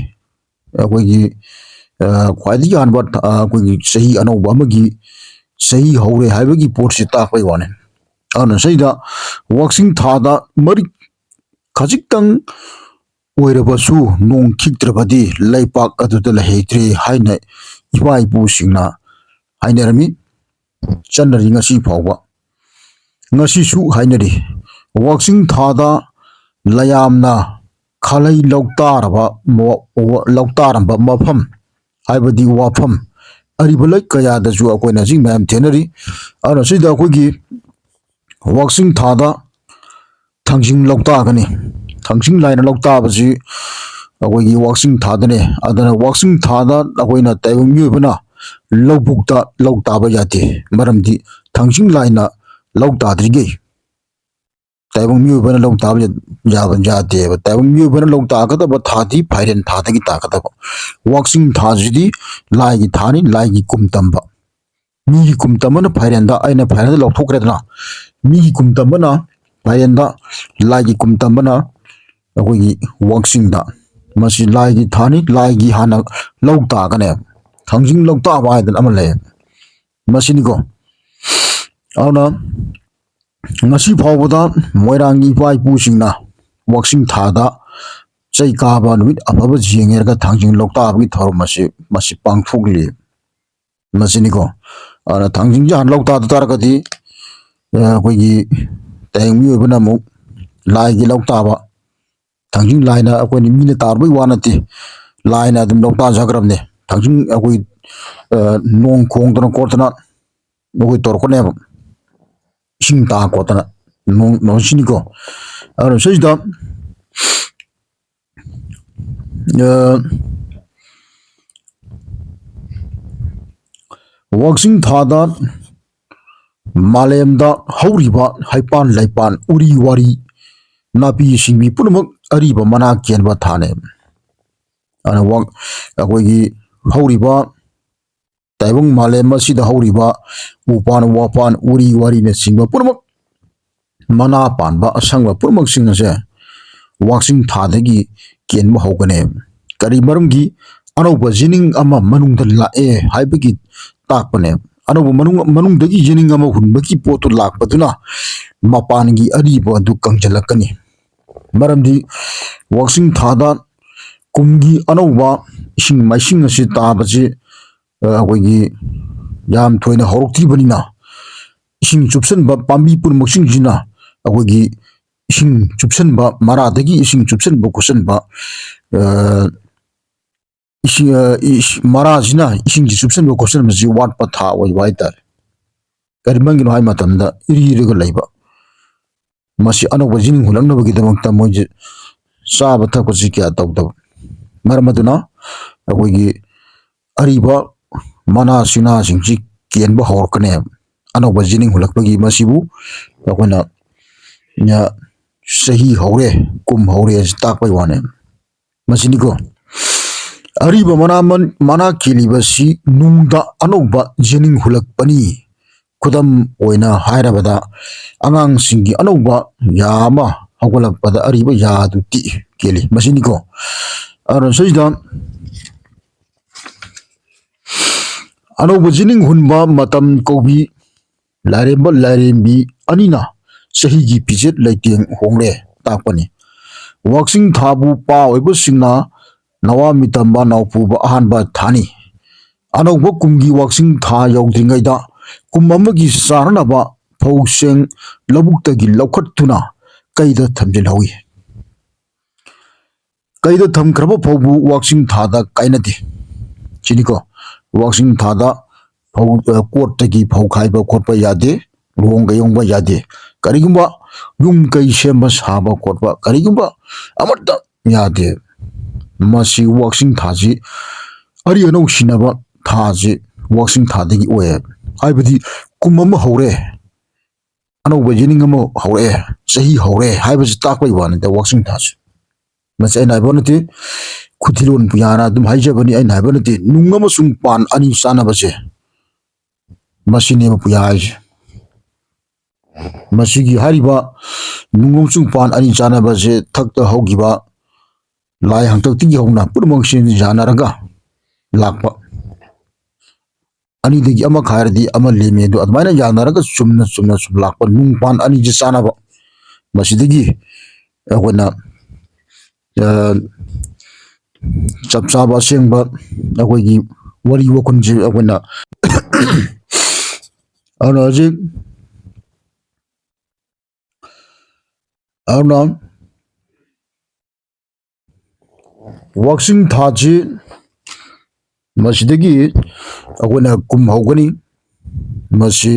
ꯑꯩꯈꯣꯏꯒꯤ, ꯑ, ꯈ꯭ꯋꯥꯏꯗꯒꯤ ꯑꯍꯥꯟꯕ ꯊ-, ꯑ, ꯑꯩꯈꯣꯏꯒꯤ ꯆꯍꯤ ꯑꯅꯧꯕ ꯑꯃꯒꯤ ꯆꯍꯤ ꯍꯧꯔꯦ ꯍꯥꯏꯕꯒꯤ ꯄꯣꯠꯁꯤ ꯇꯥꯛꯄꯩ ꯋꯥꯅꯤ꯫ ꯑꯗꯨꯅ ꯁꯤꯗ ꯋꯥꯛꯆꯤꯡ ꯊꯥꯗ ꯃꯔꯤꯛ ꯈꯖꯤꯛꯇꯪ ꯑꯣꯏꯔꯕꯁꯨ ꯅꯣꯡ ꯈꯤꯛꯇ꯭ꯔꯕꯗꯤ ꯂꯩꯄꯥꯛ ꯑꯗꯨꯗ ꯂꯩꯍꯩꯗ꯭ꯔꯦ ꯍꯥꯏꯅ ꯏꯄꯥ ꯏꯄꯨꯁꯤꯡꯅ ꯍꯥꯏꯅꯔꯝꯃꯤ, ꯆꯠꯅꯔꯤ ꯉꯁꯤ ꯐꯥꯎꯕ꯫ ꯉꯁꯤꯁꯨ ꯍꯥꯏꯅꯔꯤ꯫ ꯋꯥꯛꯆꯤꯡ ꯊꯥꯗ ꯂꯌꯥꯝꯅ ꯈꯥꯂꯩ ꯂꯧꯇꯥꯔꯕ ꯃꯣ-, ꯂꯧꯇꯥꯔꯝꯕ ꯃꯐꯝ, ꯍꯥꯏꯕꯗꯤ ꯋꯥꯐꯝ, ꯑꯔꯤꯕ ꯂꯥꯏ ꯀꯌꯥꯗꯁꯨ ꯑꯩꯈꯣꯏꯅ ꯍꯧꯖꯤꯛ ꯃꯌꯥꯝ ꯊꯦꯡꯅꯔꯤ꯫ ꯑꯗꯨꯅ ꯁꯤꯗ ꯑꯩꯈꯣꯏꯒꯤ ꯋꯥꯛꯆꯤꯡ ꯊꯥꯗ ꯊꯥꯡꯖꯤꯡ ꯂꯧꯇꯥꯒꯅꯤ꯫ ꯊꯥꯡꯖꯤꯡ ꯂꯥꯏꯅ ꯂꯧꯇꯥꯕꯁꯤ ꯑꯩꯈꯣꯏꯒꯤ ꯋꯥꯛꯆꯤꯡ ꯊꯥꯗꯅꯦ꯫ ꯑꯗꯨꯅ ꯋꯥꯛꯆꯤꯡ ꯊꯥꯗ ꯑꯩꯈꯣꯏꯅ ꯇꯥꯏꯕꯪ ꯃꯤꯑꯣꯏꯕꯅ ꯂꯧꯕꯨꯛꯇ ꯂꯧ ꯇꯥꯕ ꯌꯥꯗꯦ꯫ ꯃꯔꯝꯗꯤ ꯊꯥꯡꯖꯤꯡ ꯂꯥꯏꯅ ꯂꯧ ꯇꯥꯗ꯭ꯔꯤꯒꯩ ꯇꯥꯏꯕꯪ ꯃꯤꯑꯣꯏꯕꯅ ꯂꯧ ꯇꯥꯕ ꯌꯥꯕ ꯌꯥꯗꯦꯕ꯫ ꯇꯥꯏꯕꯪ ꯃꯤꯑꯣꯏꯕꯅ ꯂꯧ ꯇꯥꯒꯗꯕ ꯊꯥꯗꯤ ꯐꯥꯏꯔꯦꯟ ꯊꯥꯗꯒꯤ ꯇꯥꯒꯗꯕ꯫ ꯋꯥꯛꯆꯤꯡ ꯊꯥꯁꯤꯗꯤ ꯂꯥꯏꯒꯤ ꯊꯥꯅꯤ, ꯂꯥꯏꯒꯤ ꯀꯨꯝ ꯇꯝꯕ꯫ ꯃꯤꯒꯤ ꯀꯨꯝ ꯇꯝꯕꯅ ꯐꯥꯏꯔꯦꯟꯗ, ꯑꯩꯅ ꯐꯥꯏꯔꯦꯟꯗ ꯂꯧꯊꯣꯛꯈ꯭ꯔꯦꯗꯅ, ꯃꯤꯒꯤ ꯀꯨꯝ ꯇꯝꯕꯅ ꯐꯥꯏꯔꯦꯟꯗ, ꯂꯥꯏꯒꯤ ꯀꯨꯝ ꯇꯝꯕꯅ ꯑꯩꯈꯣꯏꯒꯤ ꯋꯥꯛꯆꯤꯡꯗ꯫ ꯃꯁꯤ ꯂꯥꯏꯒꯤ ꯊꯥꯅꯤ, ꯂꯥꯏꯒꯤ ꯍꯥꯟꯅ ꯂꯧ ꯇꯥꯒꯅꯦꯕ꯫ ꯊꯥꯡꯖꯤꯡ ꯂꯧ ꯇꯥꯕ ꯍꯥꯏꯗꯅ ꯑꯃ ꯂꯩ, ꯃꯁꯤꯅꯤꯀꯣ꯫ ꯑꯗꯨꯅ ꯉꯁꯤ ꯐꯥꯎꯕꯗ ꯃꯣꯏꯔꯥꯡꯒꯤ ꯏꯄꯥ ꯏꯄꯨꯁꯤꯡꯅ ꯋꯥꯛꯆꯤꯡ ꯊꯥꯗ ꯆꯩ ꯀꯥꯕ ꯅꯨꯃꯤꯠ ꯑꯐꯕ ꯌꯦꯡꯉꯦꯔꯒ ꯊꯥꯡꯖꯤꯡ ꯂꯧꯇꯥꯕꯒꯤ ꯊꯧꯔꯝ ꯑꯁꯤ ꯃꯁꯤ ꯄꯥꯡꯊꯣꯛꯂꯤ꯫ ꯃꯁꯤꯅꯤꯀꯣ꯫ ꯑꯗꯨꯅ ꯊꯥꯡꯖꯤꯡꯁꯦ ꯍꯥꯟꯅ ꯂꯧ ꯇꯥꯗ ꯇꯥꯔꯒꯗꯤ, ꯑ, ꯑꯩꯈꯣꯏꯒꯤ ꯇꯥꯏꯕꯪ ꯃꯤꯑꯣꯏꯕꯅ ꯑꯃꯨꯛ ꯂꯥꯏꯒꯤ ꯂꯧ ꯇꯥꯕ, ꯊꯥꯡꯖꯤꯡ ꯂꯥꯏꯅ ꯑꯩꯈꯣꯏꯅ ꯃꯤꯅ ꯇꯥꯔꯨꯕꯩ ꯋꯥ ꯅꯠꯇꯦ, ꯂꯥꯏꯅ ꯑꯗꯨꯝ ꯂꯧ ꯇꯥꯖꯈ꯭ꯔꯕꯅꯦ꯫ ꯊꯥꯡꯖꯤꯡ ꯑꯩꯈꯣꯏ, ꯑ, ꯅꯣꯡ ꯈꯣꯡꯗꯅ ꯈꯣꯠꯇꯅ ꯑꯩꯈꯣꯏ ꯇꯧꯔꯛꯀꯅꯦꯕ, ꯏꯁꯤꯡ ꯇꯥ ꯈꯣꯠꯇꯅ ꯅꯣꯡ, ꯅꯣꯡ ꯁꯤꯅꯤꯀꯣ꯫ ꯑꯗꯨꯅ ꯁꯤꯁꯤꯗ ꯑ, ꯋꯥꯛꯆꯤꯡ ꯊꯥꯗ ꯃꯥꯂꯦꯝꯗ ꯍꯧꯔꯤꯕ ꯍꯩꯄꯥꯟ ꯂꯩꯄꯥꯟ, ꯎꯔꯤ ꯋꯥꯔꯤ, ꯅꯥꯄꯤ ꯁꯤꯡꯕꯤ ꯄꯨꯝꯅꯃꯛ ꯑꯔꯤꯕ ꯃꯅꯥ ꯀꯦꯟꯕ ꯊꯥꯅꯦ꯫ ꯑꯗꯨꯅ ꯋꯥꯛ-, ꯑꯩꯈꯣꯏꯒꯤ ꯍꯧꯔꯤꯕ ꯇꯥꯏꯕꯪ ꯃꯥꯂꯦꯝ ꯑꯁꯤꯗ ꯍꯧꯔꯤꯕ ꯎꯄꯥꯟ ꯋꯥꯄꯥꯟ, ꯎꯔꯤ ꯋꯥꯔꯤꯅꯆꯤꯡꯕ ꯄꯨꯝꯅꯃꯛ, ꯃꯅꯥ ꯄꯥꯟꯕ ꯑꯁꯪꯕ ꯄꯨꯝꯅꯃꯛꯁꯤꯡ ꯑꯁꯦ ꯋꯥꯛꯆꯤꯡ ꯊꯥꯗꯒꯤ ꯀꯦꯟꯕ ꯍꯧꯒꯅꯤ꯫ ꯀꯔꯤ ꯃꯔꯝꯒꯤ? ꯑꯅꯧꯕ ꯖꯤꯅꯤꯡ ꯑꯃ ꯃꯅꯨꯡꯗ ꯂꯥꯛꯑꯦ ꯍꯥꯏꯕꯒꯤ ꯇꯥꯛꯄꯅꯦ꯫ ꯑꯅꯧꯕ ꯃꯅꯨꯡ, ꯃꯅꯨꯡꯗꯒꯤ ꯖꯤꯅꯤꯡ ꯑꯃ ꯍꯨꯟꯕꯒꯤ ꯄꯣꯠꯇꯨ ꯂꯥꯛꯄꯗꯨꯅ ꯃꯄꯥꯟꯒꯤ ꯑꯔꯤꯕ ꯑꯗꯨ ꯀꯪꯁꯤꯜꯂꯛꯀꯅꯤ꯫ ꯃꯔꯝꯗꯤ ꯋꯥꯛꯆꯤꯡ ꯊꯥꯗ ꯀꯨꯝꯒꯤ ꯑꯅꯧꯕ ꯏꯁꯤꯡ ꯃꯥꯏꯁꯤꯡ ꯑꯁꯤ ꯇꯥꯕꯁꯤ, ꯑ, ꯑꯩꯈꯣꯏꯒꯤ ꯌꯥꯝ ꯊꯣꯏꯅ ꯍꯧꯔꯛꯇ꯭ꯔꯤꯕꯅꯤꯅ, ꯏꯁꯤꯡ ꯆꯨꯞꯁꯤꯟꯕ ꯄꯥꯝꯕꯤ ꯄꯨꯝꯅꯃꯛꯁꯤꯡꯁꯤꯅ ꯑꯩꯈꯣꯏꯒꯤ ꯏꯁꯤꯡ ꯆꯨꯞꯁꯤꯟꯕ, ꯃꯔꯥꯗꯒꯤ ꯏꯁꯤꯡ ꯆꯨꯞꯁꯤꯟꯕ ꯈꯣꯠꯆꯟꯕ, ꯑ, ꯏꯁꯤꯡ, ꯑ, ꯏꯁ-, ꯃꯔꯥꯁꯤꯅ ꯏꯁꯤꯡꯁꯤ ꯆꯨꯞꯁꯤꯟꯕ ꯈꯣꯠꯆꯟꯕꯁꯤ ꯋꯥꯠꯄ ꯊꯥ ꯑꯣꯏꯕ ꯍꯥꯏꯇꯥꯔꯦ꯫ ꯀꯔꯤ ꯃꯔꯝꯒꯤꯅꯣ ꯍꯥꯏꯕ ꯃꯇꯝꯗ ꯏꯔꯤꯔꯒ ꯂꯩꯕ꯫ ꯃꯁꯤ ꯑꯅꯧꯕ ꯖꯤꯅꯤꯡ ꯍꯨꯜꯂꯛꯅꯕꯒꯤꯗꯃꯛꯇ ꯃꯣꯏꯁꯦ ꯆꯥꯕ ꯊꯛꯄꯁꯤ ꯀꯌꯥ ꯇꯧꯗꯕ꯫ ꯃꯔꯝ ꯑꯗꯨꯅ ꯑꯩꯈꯣꯏꯒꯤ ꯑꯔꯤꯕ ꯃꯅꯥ ꯁꯤꯡꯅꯥꯁꯤꯡꯁꯤ ꯀꯦꯟꯕ ꯍꯧꯔꯛꯀꯅꯦꯕ꯫ ꯑꯅꯧꯕ ꯖꯤꯅꯤꯡ ꯍꯨꯜꯂꯛꯄꯒꯤ ꯃꯁꯤꯕꯨ ꯑꯩꯈꯣꯏꯅ, ꯑ, ꯆꯍꯤ ꯍꯧꯔꯦ, ꯀꯨꯝ ꯍꯧꯔꯦ ꯍꯥꯏꯁꯤ ꯇꯥꯛꯄꯩ ꯋꯥꯅꯦ꯫ ꯃꯁꯤꯅꯤꯀꯣ, ꯑꯔꯤꯕ ꯃꯅꯥ, ꯃꯅꯥ ꯀꯦꯜꯂꯤꯕꯁꯤ ꯅꯨꯡꯗ ꯑꯅꯧꯕ ꯖꯤꯅꯤꯡ ꯍꯨꯜꯂꯛꯄꯅꯤ꯫ ꯈꯨꯗꯝ ꯑꯣꯏꯅ ꯍꯥꯏꯔꯕꯗ, ꯑꯉꯥꯡꯁꯤꯡꯒꯤ ꯑꯅꯧꯕ ꯌꯥ ꯑꯃ ꯍꯧꯒꯠꯂꯛꯄꯗ ꯑꯔꯤꯕ ꯌꯥ ꯑꯗꯨ ꯇꯦꯛꯏ, ꯀꯦꯜꯂꯤ꯫ ꯃꯁꯤꯅꯤꯀꯣ꯫ ꯑꯗꯨꯅ ꯁꯤꯗ ꯑꯅꯧꯕ ꯖꯤꯅꯤꯡ ꯍꯨꯟꯕ ꯃꯇꯝ ꯀꯧꯕꯤ ꯂꯥꯏꯔꯦꯝꯕ ꯂꯥꯏꯔꯦꯝꯕꯤ ꯑꯅꯤꯅ ꯆꯍꯤꯒꯤ ꯐꯤꯖꯦꯠ ꯂꯩꯇꯦꯡ ꯍꯣꯡꯂꯦ ꯇꯥꯛꯄꯅꯤ꯫ ꯋꯥꯛꯆꯤꯡ ꯊꯥꯕꯨ ꯄꯥ ꯑꯣꯏꯕꯁꯤꯡꯅ ꯅꯋꯥ ꯃꯤꯇꯝꯕ ꯅꯥꯎꯄꯨꯕ ꯑꯍꯥꯟꯕ ꯊꯥꯅꯤ꯫ ꯑꯅꯧꯕ ꯀꯨꯝꯒꯤ ꯋꯥꯛꯆꯤꯡ ꯊꯥ ꯌꯧꯗ꯭ꯔꯤꯉꯩꯗ ꯀꯨꯝ ꯑꯃꯒꯤ ꯆꯥꯅꯅꯕ ꯐꯧꯁꯦꯡ ꯂꯧꯕꯨꯛꯇꯒꯤ ꯂꯧꯈꯠꯇꯨꯅ ꯀꯩꯗ ꯊꯝꯖꯤꯜꯍꯧꯏ꯫ ꯀꯩꯗ ꯊꯝꯈ꯭ꯔꯕ ꯐꯧꯕꯨ ꯋꯥꯛꯆꯤꯡ ꯊꯥꯗ ꯀꯥꯏꯅꯗꯦ꯫ ꯁꯤꯅꯤꯀꯣ, ꯋꯥꯛꯆꯤꯡ ꯊꯥꯗ ꯐꯧ, ꯑ, ꯀꯣꯠꯇꯒꯤ ꯐꯧ ꯈꯥꯏꯕ ꯈꯣꯠꯄ ꯌꯥꯗꯦ, ꯂꯨꯍꯣꯡ ꯀꯩꯍꯣꯡꯕ ꯌꯥꯗꯦ꯫ ꯀꯔꯤꯒꯨꯝꯕ ꯌꯨꯝ ꯀꯩ ꯁꯦꯝꯕ ꯁꯥꯕ ꯈꯣꯠꯄ ꯀꯔꯤꯒꯨꯝꯕ ꯑꯃꯠꯇ ꯌꯥꯗꯦ꯫ ꯃꯁꯤ ꯋꯥꯛꯆꯤꯡ ꯊꯥꯁꯤ, ꯑꯔꯤ ꯑꯅꯧ ꯁꯤꯟꯅꯕ ꯊꯥꯁꯤ ꯋꯥꯛꯆꯤꯡ ꯊꯥꯗꯒꯤ ꯑꯣꯏꯌꯦ꯫ ꯍꯥꯏꯕꯗꯤ ꯀꯨꯝ ꯑꯃ ꯍꯧꯔꯦ, ꯑꯅꯧꯕ ꯌꯦꯅꯤꯡ ꯑꯃ ꯍꯧꯔꯛꯑꯦ, ꯆꯍꯤ ꯍꯧꯔꯦ ꯍꯥꯏꯕꯁꯤ ꯇꯥꯛꯄꯒꯤ ꯋꯥꯅꯤꯗ ꯋꯥꯛꯆꯤꯡ ꯊꯥꯁꯦ꯫ ꯃꯁꯤ ꯑꯩꯅ ꯍꯥꯏꯕ ꯅꯠꯇꯦ, ꯈꯨꯊꯤꯂꯣꯟ ꯄꯨꯌꯥꯅ ꯑꯗꯨꯝ ꯍꯥꯏꯖꯕꯅꯤ, ꯑꯩꯅ ꯍꯥꯏꯕ ꯅꯠꯇꯦ꯫ ꯅꯨꯡ ꯑꯃꯁꯨꯡ ꯄꯥꯟ ꯑꯅꯤ ꯆꯥꯟꯅꯕꯁꯦ, ꯃꯁꯤꯅꯦꯕ ꯄꯨꯌꯥ ꯍꯥꯏꯁꯦ꯫ ꯃꯁꯤꯒꯤ ꯍꯥꯏꯔꯤꯕ ꯅꯨꯡ ꯑꯃꯁꯨꯡ ꯄꯥꯟ ꯑꯅꯤ ꯆꯥꯟꯅꯕꯁꯦ ꯊꯛꯇ ꯍꯧꯈꯤꯕ ꯂꯥꯏ ꯍꯥꯛꯇꯛꯇꯒꯤ ꯍꯧꯅ ꯄꯨꯝꯅꯃꯛꯁꯤ ꯌꯥꯅꯔꯒ ꯂꯥꯛꯄ꯫ ꯑꯅꯤꯗꯒꯤ ꯑꯃ ꯈꯥꯏꯔꯗꯤ ꯑꯃ ꯂꯦꯝꯃꯤ꯫ ꯑꯗꯨ ꯑꯗꯨꯃꯥꯏꯅ ꯌꯥꯅꯔꯒ ꯆꯨꯝꯅ ꯆꯨꯝꯅ ꯁꯨꯝ ꯂꯥꯛꯄ ꯅꯨꯡ ꯄꯥꯟ ꯑꯅꯤꯁꯦ ꯆꯥꯟꯅꯕ꯫ ꯃꯁꯤꯗꯒꯤ ꯑꯩꯈꯣꯏꯅ, ꯑ, ꯆꯞ ꯆꯥꯕ ꯑꯁꯦꯡꯕ ꯑꯩꯈꯣꯏꯒꯤ ꯋꯥꯔꯤ ꯋꯥꯈꯨꯟꯁꯦ ꯑꯩꯈꯣꯏꯅ ꯑꯗꯨꯅ ꯍꯧꯖꯤꯛ, ꯑꯗꯨꯅ ꯋꯥꯛꯆꯤꯡ ꯊꯥꯁꯤ ꯃꯁꯤꯗꯒꯤ ꯑꯩꯈꯣꯏꯅ ꯀꯨꯝ ꯍꯧꯒꯅꯤ꯫ ꯃꯁꯤ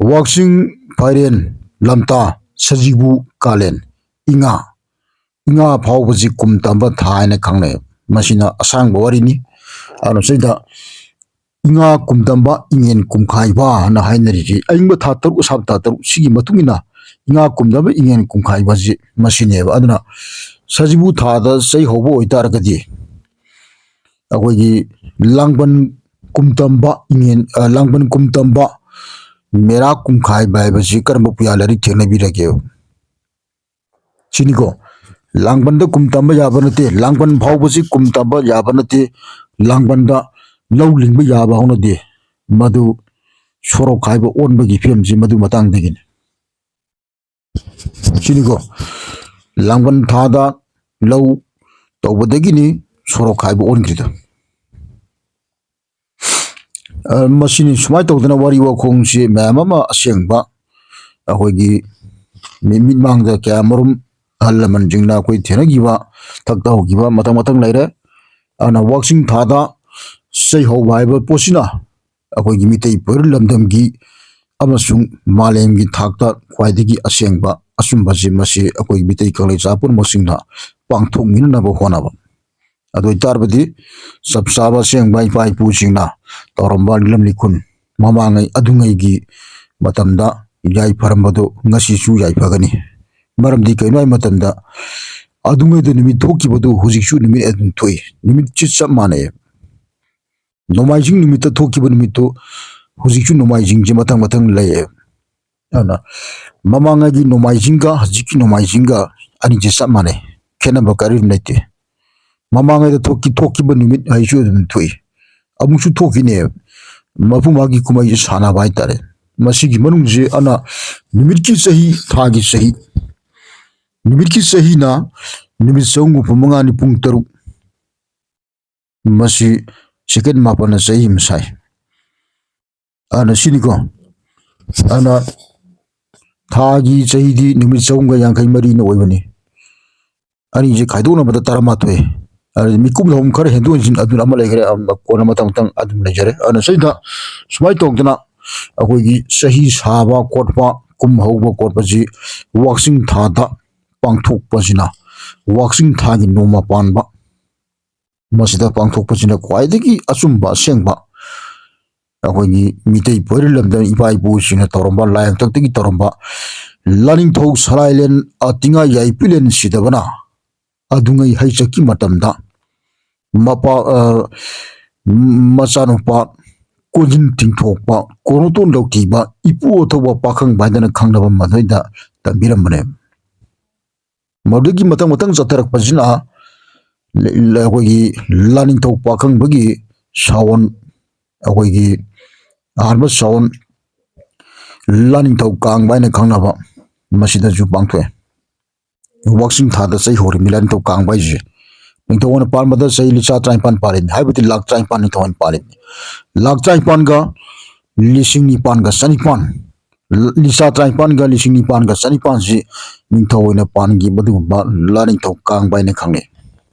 ꯋꯥꯛꯆꯤꯡ, ꯐꯥꯏꯔꯦꯟ, ꯂꯝꯇꯥ, ꯁꯖꯤꯕꯨ, ꯀꯥꯂꯦꯟ, ꯏꯉꯥ, ꯏꯉꯥ ꯐꯥꯎꯕꯁꯤ ꯀꯨꯝ ꯇꯝꯕ ꯊꯥ ꯍꯥꯏꯅ ꯈꯪꯅꯩ꯫ ꯃꯁꯤꯅ ꯑꯁꯥꯡꯕ ꯋꯥꯔꯤꯅꯤ꯫ ꯑꯗꯨꯅ ꯁꯤꯗ ꯏꯉꯥ ꯀꯨꯝ ꯇꯝꯕ, ꯏꯉꯦꯟ ꯀꯨꯝꯈꯥꯏꯕ ꯍꯥꯏꯅ ꯍꯥꯏꯅꯔꯤꯁꯤ ꯑꯏꯪꯕ ꯊꯥ ꯇꯔꯨꯛ, ꯑꯁꯥꯕ ꯊꯥ ꯇꯔꯨꯛ ꯁꯤꯒꯤ ꯃꯇꯨꯡ ꯏꯟꯅ ꯏꯉꯥ ꯀꯨꯝ ꯇꯝꯕ, ꯏꯉꯦꯟ ꯀꯨꯝꯈꯥꯏꯕꯁꯤ ꯃꯁꯤꯅꯦꯕ꯫ ꯑꯗꯨꯅ ꯁꯖꯤꯕꯨ ꯊꯥꯗ ꯆꯩ ꯍꯧꯕ ꯑꯣꯏꯇꯥꯔꯒꯗꯤ ꯑꯩꯈꯣꯏꯒꯤ ꯂꯥꯡꯕꯟ ꯀꯨꯝ ꯇꯝꯕ, ꯏꯉꯦꯟ, ꯑ, ꯂꯥꯡꯕꯟ ꯀꯨꯝ ꯇꯝꯕ, ꯃꯦꯔꯥ ꯀꯨꯝꯈꯥꯏꯕ ꯍꯥꯏꯕꯁꯤ ꯀꯔꯝꯕ ꯄꯨꯌꯥ ꯂꯥꯏꯔꯤꯛ ꯊꯦꯡꯅꯕꯤꯔꯒꯦꯕ? ꯁꯤꯅꯤꯀꯣ, ꯂꯥꯡꯕꯟꯗ ꯀꯨꯝ ꯇꯝꯕ ꯌꯥꯕ ꯅꯠꯇꯦ, ꯂꯥꯡꯕꯟ ꯐꯥꯎꯕꯁꯤ ꯀꯨꯝ ꯇꯝꯕ ꯌꯥꯕ ꯅꯠꯇꯦ, ꯂꯥꯡꯕꯟꯗ ꯂꯧ ꯂꯤꯡꯕ ꯌꯥꯕ ꯍꯧꯅꯗꯦ꯫ ꯃꯗꯨ ꯁꯣꯔꯣꯛ ꯈꯥꯏꯕ ꯑꯣꯟꯕꯒꯤ ꯐꯤꯕꯝꯁꯤ ꯃꯗꯨ ꯃꯇꯥꯡꯗꯒꯤꯅꯤ꯫ ꯁꯤꯅꯤꯀꯣ, ꯂꯥꯡꯕꯟ ꯊꯥꯗ ꯂꯧ ꯇꯧꯕꯗꯒꯤꯅꯤ ꯁꯣꯔꯣꯛ ꯈꯥꯏꯕ ꯑꯣꯟꯈ꯭ꯔꯤꯗꯣ꯫ ꯑ, ꯃꯁꯤꯅꯤ꯫ ꯁꯨꯃꯥꯏꯅ ꯇꯧꯗꯅ ꯋꯥꯔꯤ ꯋꯥꯈꯣꯡꯁꯤ ꯃꯌꯥꯝ ꯑꯃ ꯑꯁꯦꯡꯕ ꯑꯩꯈꯣꯏꯒꯤ ꯃꯤ-, ꯃꯤꯠꯃꯥꯡꯗ ꯀꯌꯥ ꯃꯔꯨꯝ ꯑꯍꯜ ꯂꯃꯟꯁꯤꯡꯅ ꯑꯩꯈꯣꯏ ꯊꯦꯡꯅꯈꯤꯕ, ꯊꯛꯇ ꯍꯧꯈꯤꯕ ꯃꯊꯪ ꯃꯊꯪ ꯂꯩꯔꯦ꯫ ꯑꯗꯨꯅ ꯋꯥꯛꯆꯤꯡ ꯊꯥꯗ ꯆꯩ ꯍꯧꯕ ꯍꯥꯏꯕ ꯄꯣꯠꯁꯤꯅ ꯑꯩꯈꯣꯏꯒꯤ ꯃꯤꯇꯩ ꯄꯣꯏꯔꯨ ꯂꯝꯗꯝꯒꯤ ꯑꯃꯁꯨꯡ ꯃꯥꯂꯦꯝꯒꯤ ꯊꯥꯛꯇ ꯈ꯭ꯋꯥꯏꯗꯒꯤ ꯑꯁꯦꯡꯕ ꯑꯆꯨꯝꯕꯁꯤ ꯃꯁꯤ ꯑꯩꯈꯣꯏ ꯃꯤꯇꯩ ꯀꯪꯂꯩꯆꯥ ꯄꯨꯝꯅꯃꯛꯁꯤꯡꯅ ꯄꯥꯡꯊꯣꯛꯃꯤꯟꯅꯅꯕ ꯍꯣꯠꯅꯕ꯫ ꯑꯗꯨ ꯑꯣꯏꯇꯥꯔꯕꯗꯤ ꯆꯞ ꯆꯥꯕ ꯑꯁꯦꯡꯕ ꯏꯄꯥ ꯏꯄꯨꯁꯤꯡꯅ ꯇꯧꯔꯝꯕ ꯂꯤꯂꯝ ꯂꯤꯈꯨꯟ ꯃꯃꯥꯡꯉꯩ ꯑꯗꯨꯉꯩꯒꯤ ꯃꯇꯝꯗ ꯌꯥꯏꯐꯔꯝꯕꯗꯨ ꯉꯁꯤꯁꯨ ꯌꯥꯏꯐꯒꯅꯤ꯫ ꯃꯔꯝꯗꯤ ꯀꯩꯅꯣ ꯍꯥꯏꯕ ꯃꯇꯝꯗ ꯑꯗꯨꯉꯩꯗ ꯅꯨꯃꯤꯠ ꯊꯣꯛꯈꯤꯕꯗꯨ ꯍꯧꯖꯤꯛꯁꯨ ꯅꯨꯃꯤꯠ ꯑꯗꯨꯝ ꯊꯣꯛꯏ꯫ ꯅꯨꯃꯤꯠꯁꯤ ꯆꯞ ꯃꯥꯟꯅꯩ꯫ ꯅꯣꯡꯃꯥꯏꯖꯤꯡ ꯅꯨꯃꯤꯠꯇ ꯊꯣꯛꯈꯤꯕ ꯅꯨꯃꯤꯠꯇꯨ ꯍꯧꯖꯤꯛꯁꯨ ꯅꯣꯡꯃꯥꯏꯖꯤꯡꯁꯦ ꯃꯊꯪ ꯃꯊꯪ ꯂꯩꯌꯦ꯫ ꯑꯗꯨꯅ ꯃꯃꯥꯡꯉꯩꯒꯤ ꯅꯣꯡꯃꯥꯏꯖꯤꯡꯒ ꯍꯧꯖꯤꯛꯀꯤ ꯅꯣꯡꯃꯥꯏꯖꯤꯡꯒ ꯑꯅꯤꯁꯦ ꯆꯞ ꯃꯥꯟꯅꯩ, ꯈꯦꯠꯅꯕ ꯀꯔꯤꯝ ꯂꯩꯇꯦ꯫ ꯃꯃꯥꯡꯉꯩꯗ ꯊꯣꯛꯈꯤ-, ꯊꯣꯛꯈꯤꯕ ꯅꯨꯃꯤꯠ ꯍꯥꯏꯁꯨ ꯑꯗꯨꯝ ꯊꯣꯛꯏ, ꯑꯃꯨꯛꯁꯨ ꯊꯣꯛꯈꯤꯅꯦꯕ꯫ ꯃꯄꯨ ꯃꯥꯒꯤ ꯀꯨꯝꯍꯩꯁꯦ ꯁꯥꯟꯅꯕ ꯍꯥꯏꯇꯥꯔꯦ꯫ ꯃꯁꯤꯒꯤ ꯃꯅꯨꯡꯁꯦ ꯑꯅ ꯅꯨꯃꯤꯠꯀꯤ ꯆꯍꯤ, ꯊꯥꯒꯤ ꯆꯍꯤ, ꯅꯨꯃꯤꯠꯀꯤ ꯆꯍꯤꯅ ꯅꯨꯃꯤꯠ ꯆꯍꯨꯝ ꯍꯨꯝꯐꯨ ꯃꯉꯥꯅꯤ ꯄꯨꯡ ꯇꯔꯨꯛ꯫ ꯃꯁꯤ ꯁꯦꯀꯦꯟ ꯃꯥꯄꯟꯅ ꯆꯍꯤ ꯑꯃ ꯁꯥꯏ꯫ ꯑꯗꯨꯅ ꯁꯤꯅꯤꯀꯣ꯫ ꯑꯗꯨꯅ ꯊꯥꯒꯤ ꯆꯍꯤꯗꯤ ꯅꯨꯃꯤꯠ ꯆꯍꯨꯝꯒ ꯌꯥꯡꯈꯩ ꯃꯔꯤꯅ ꯑꯣꯏꯕꯅꯤ꯫ ꯑꯅꯤꯁꯦ ꯈꯥꯏꯗꯣꯛꯅꯕꯗ ꯇꯔꯥꯃꯥꯊꯣꯏ꯫ ꯑꯗꯨꯗꯤ ꯃꯤꯀꯨꯞ ꯂꯧꯍꯨꯝ ꯈꯔ ꯍꯦꯟꯗꯣꯛ ꯍꯦꯟꯖꯤꯟ ꯑꯗꯨꯅ ꯑꯃ ꯂꯩꯈ꯭ꯔꯦ, ꯑꯃ ꯀꯣꯟꯅ ꯃꯊꯪ ꯃꯊꯪ ꯑꯗꯨꯝ ꯂꯩꯖꯔꯦ꯫ ꯑꯗꯨꯅ ꯁꯤꯗ ꯁꯨꯃꯥꯏꯅ ꯇꯧꯗꯅ ꯑꯩꯈꯣꯏꯒꯤ ꯆꯍꯤ ꯁꯥꯕ ꯈꯣꯠꯄ, ꯀꯨꯝ ꯍꯧꯕ ꯈꯣꯠꯄꯁꯤ ꯋꯥꯛꯆꯤꯡ ꯊꯥꯗ ꯄꯥꯡꯊꯣꯛꯄꯁꯤꯅ, ꯋꯥꯛꯆꯤꯡ ꯊꯥꯒꯤ ꯅꯣꯡꯃ ꯄꯥꯟꯕ ꯃꯁꯤꯗ ꯄꯥꯡꯊꯣꯛꯄꯁꯤꯅ ꯈ꯭ꯋꯥꯏꯗꯒꯤ ꯑꯆꯨꯝꯕ ꯑꯁꯦꯡꯕ ꯑꯩꯈꯣꯏꯒꯤ ꯃꯤꯇꯩ ꯄꯣꯏꯔꯤꯜ ꯂꯝꯗꯝ ꯏꯄꯥ ꯏꯄꯨꯁꯤꯡꯅ ꯇꯧꯔꯝꯕ, ꯂꯥꯏ ꯍꯥꯛꯇꯛꯇꯒꯤ ꯇꯧꯔꯝꯕ ꯂꯥꯅꯤꯡꯊꯧ ꯁꯂꯥꯏꯂꯦꯟ, ꯑ, ꯇꯤꯡꯉꯥ ꯌꯥꯏꯄꯤꯂꯦꯟ ꯁꯤꯗꯕꯅ ꯑꯗꯨꯉꯩ ꯍꯩꯆꯠꯀꯤ ꯃꯇꯝꯗ ꯃꯄꯥ-, ꯑ, ꯃꯆꯥꯅꯨꯄꯥ ꯀꯣꯟꯖꯤꯟ ꯇꯤꯡꯊꯣꯛꯄ, ꯀꯣꯔꯣꯇꯣꯟ ꯂꯧꯊꯤꯕ, ꯏꯄꯨ ꯑꯊꯧꯕ ꯄꯥꯈꯪꯕ ꯍꯥꯏꯗꯅ ꯈꯪꯅꯕ ꯃꯗꯩꯗ ꯇꯝꯕꯤꯔꯝꯕꯅꯦ꯫ ꯃꯗꯨꯒꯤ ꯃꯊꯪ ꯃꯊꯪ ꯆꯠꯊꯔꯛꯄꯁꯤꯅ ꯂ-, ꯂ-, ꯑꯩꯈꯣꯏꯒꯤ ꯂꯥꯅꯤꯡꯊꯧ ꯄꯥꯈꯪꯕꯒꯤ ꯁꯥꯋꯣꯟ, ꯑꯩꯈꯣꯏꯒꯤ ꯑꯍꯥꯟꯕ ꯁꯥꯋꯣꯟ ꯂꯥꯅꯤꯡꯊꯧ ꯀꯥꯡꯕ ꯍꯥꯏꯅ ꯈꯪꯅꯕ ꯃꯁꯤꯗꯁꯨ ꯄꯥꯡꯊꯣꯛꯑꯦ꯫ ꯋꯥꯛꯆꯤꯡ ꯊꯥꯗ ꯆꯩ ꯍꯧꯔꯤꯕ ꯂꯥꯅꯤꯡꯊꯧ ꯀꯥꯡꯕ ꯍꯥꯏꯁꯦ ꯅꯤꯡꯊꯧꯅ ꯄꯥꯟꯕꯗ ꯆꯍꯤ ꯂꯤꯁꯥ ꯇꯔꯥꯅꯤꯄꯥꯟ ꯄꯥꯜꯂꯤꯕꯅꯤ, ꯍꯥꯏꯕꯗꯤ ꯂꯥꯛ ꯇꯔꯥꯅꯤꯄꯥꯟ ꯅꯤꯡꯊꯧꯅ ꯄꯥꯜꯂꯤꯕꯅꯤ꯫ ꯂꯥꯛ ꯇꯔꯥꯅꯤꯄꯥꯟꯒ ꯂꯤꯁꯤꯡ ꯅꯤꯄꯥꯟꯒ ꯆꯅꯤꯄꯥꯟ, ꯂꯤꯁꯥ ꯇꯔꯥꯅꯤꯄꯥꯟꯒ ꯂꯤꯁꯤꯡ ꯅꯤꯄꯥꯟꯒ ꯆꯅꯤꯄꯥꯟꯁꯤ ꯅꯤꯡꯊꯧ ꯑꯣꯏꯅ ꯄꯥꯟꯈꯤꯕ ꯑꯗꯨꯒꯨꯝꯕ ꯂꯥꯅꯤꯡꯊꯧ ꯀꯥꯡꯕ ꯍꯥꯏꯅ ꯈꯪꯅꯩ꯫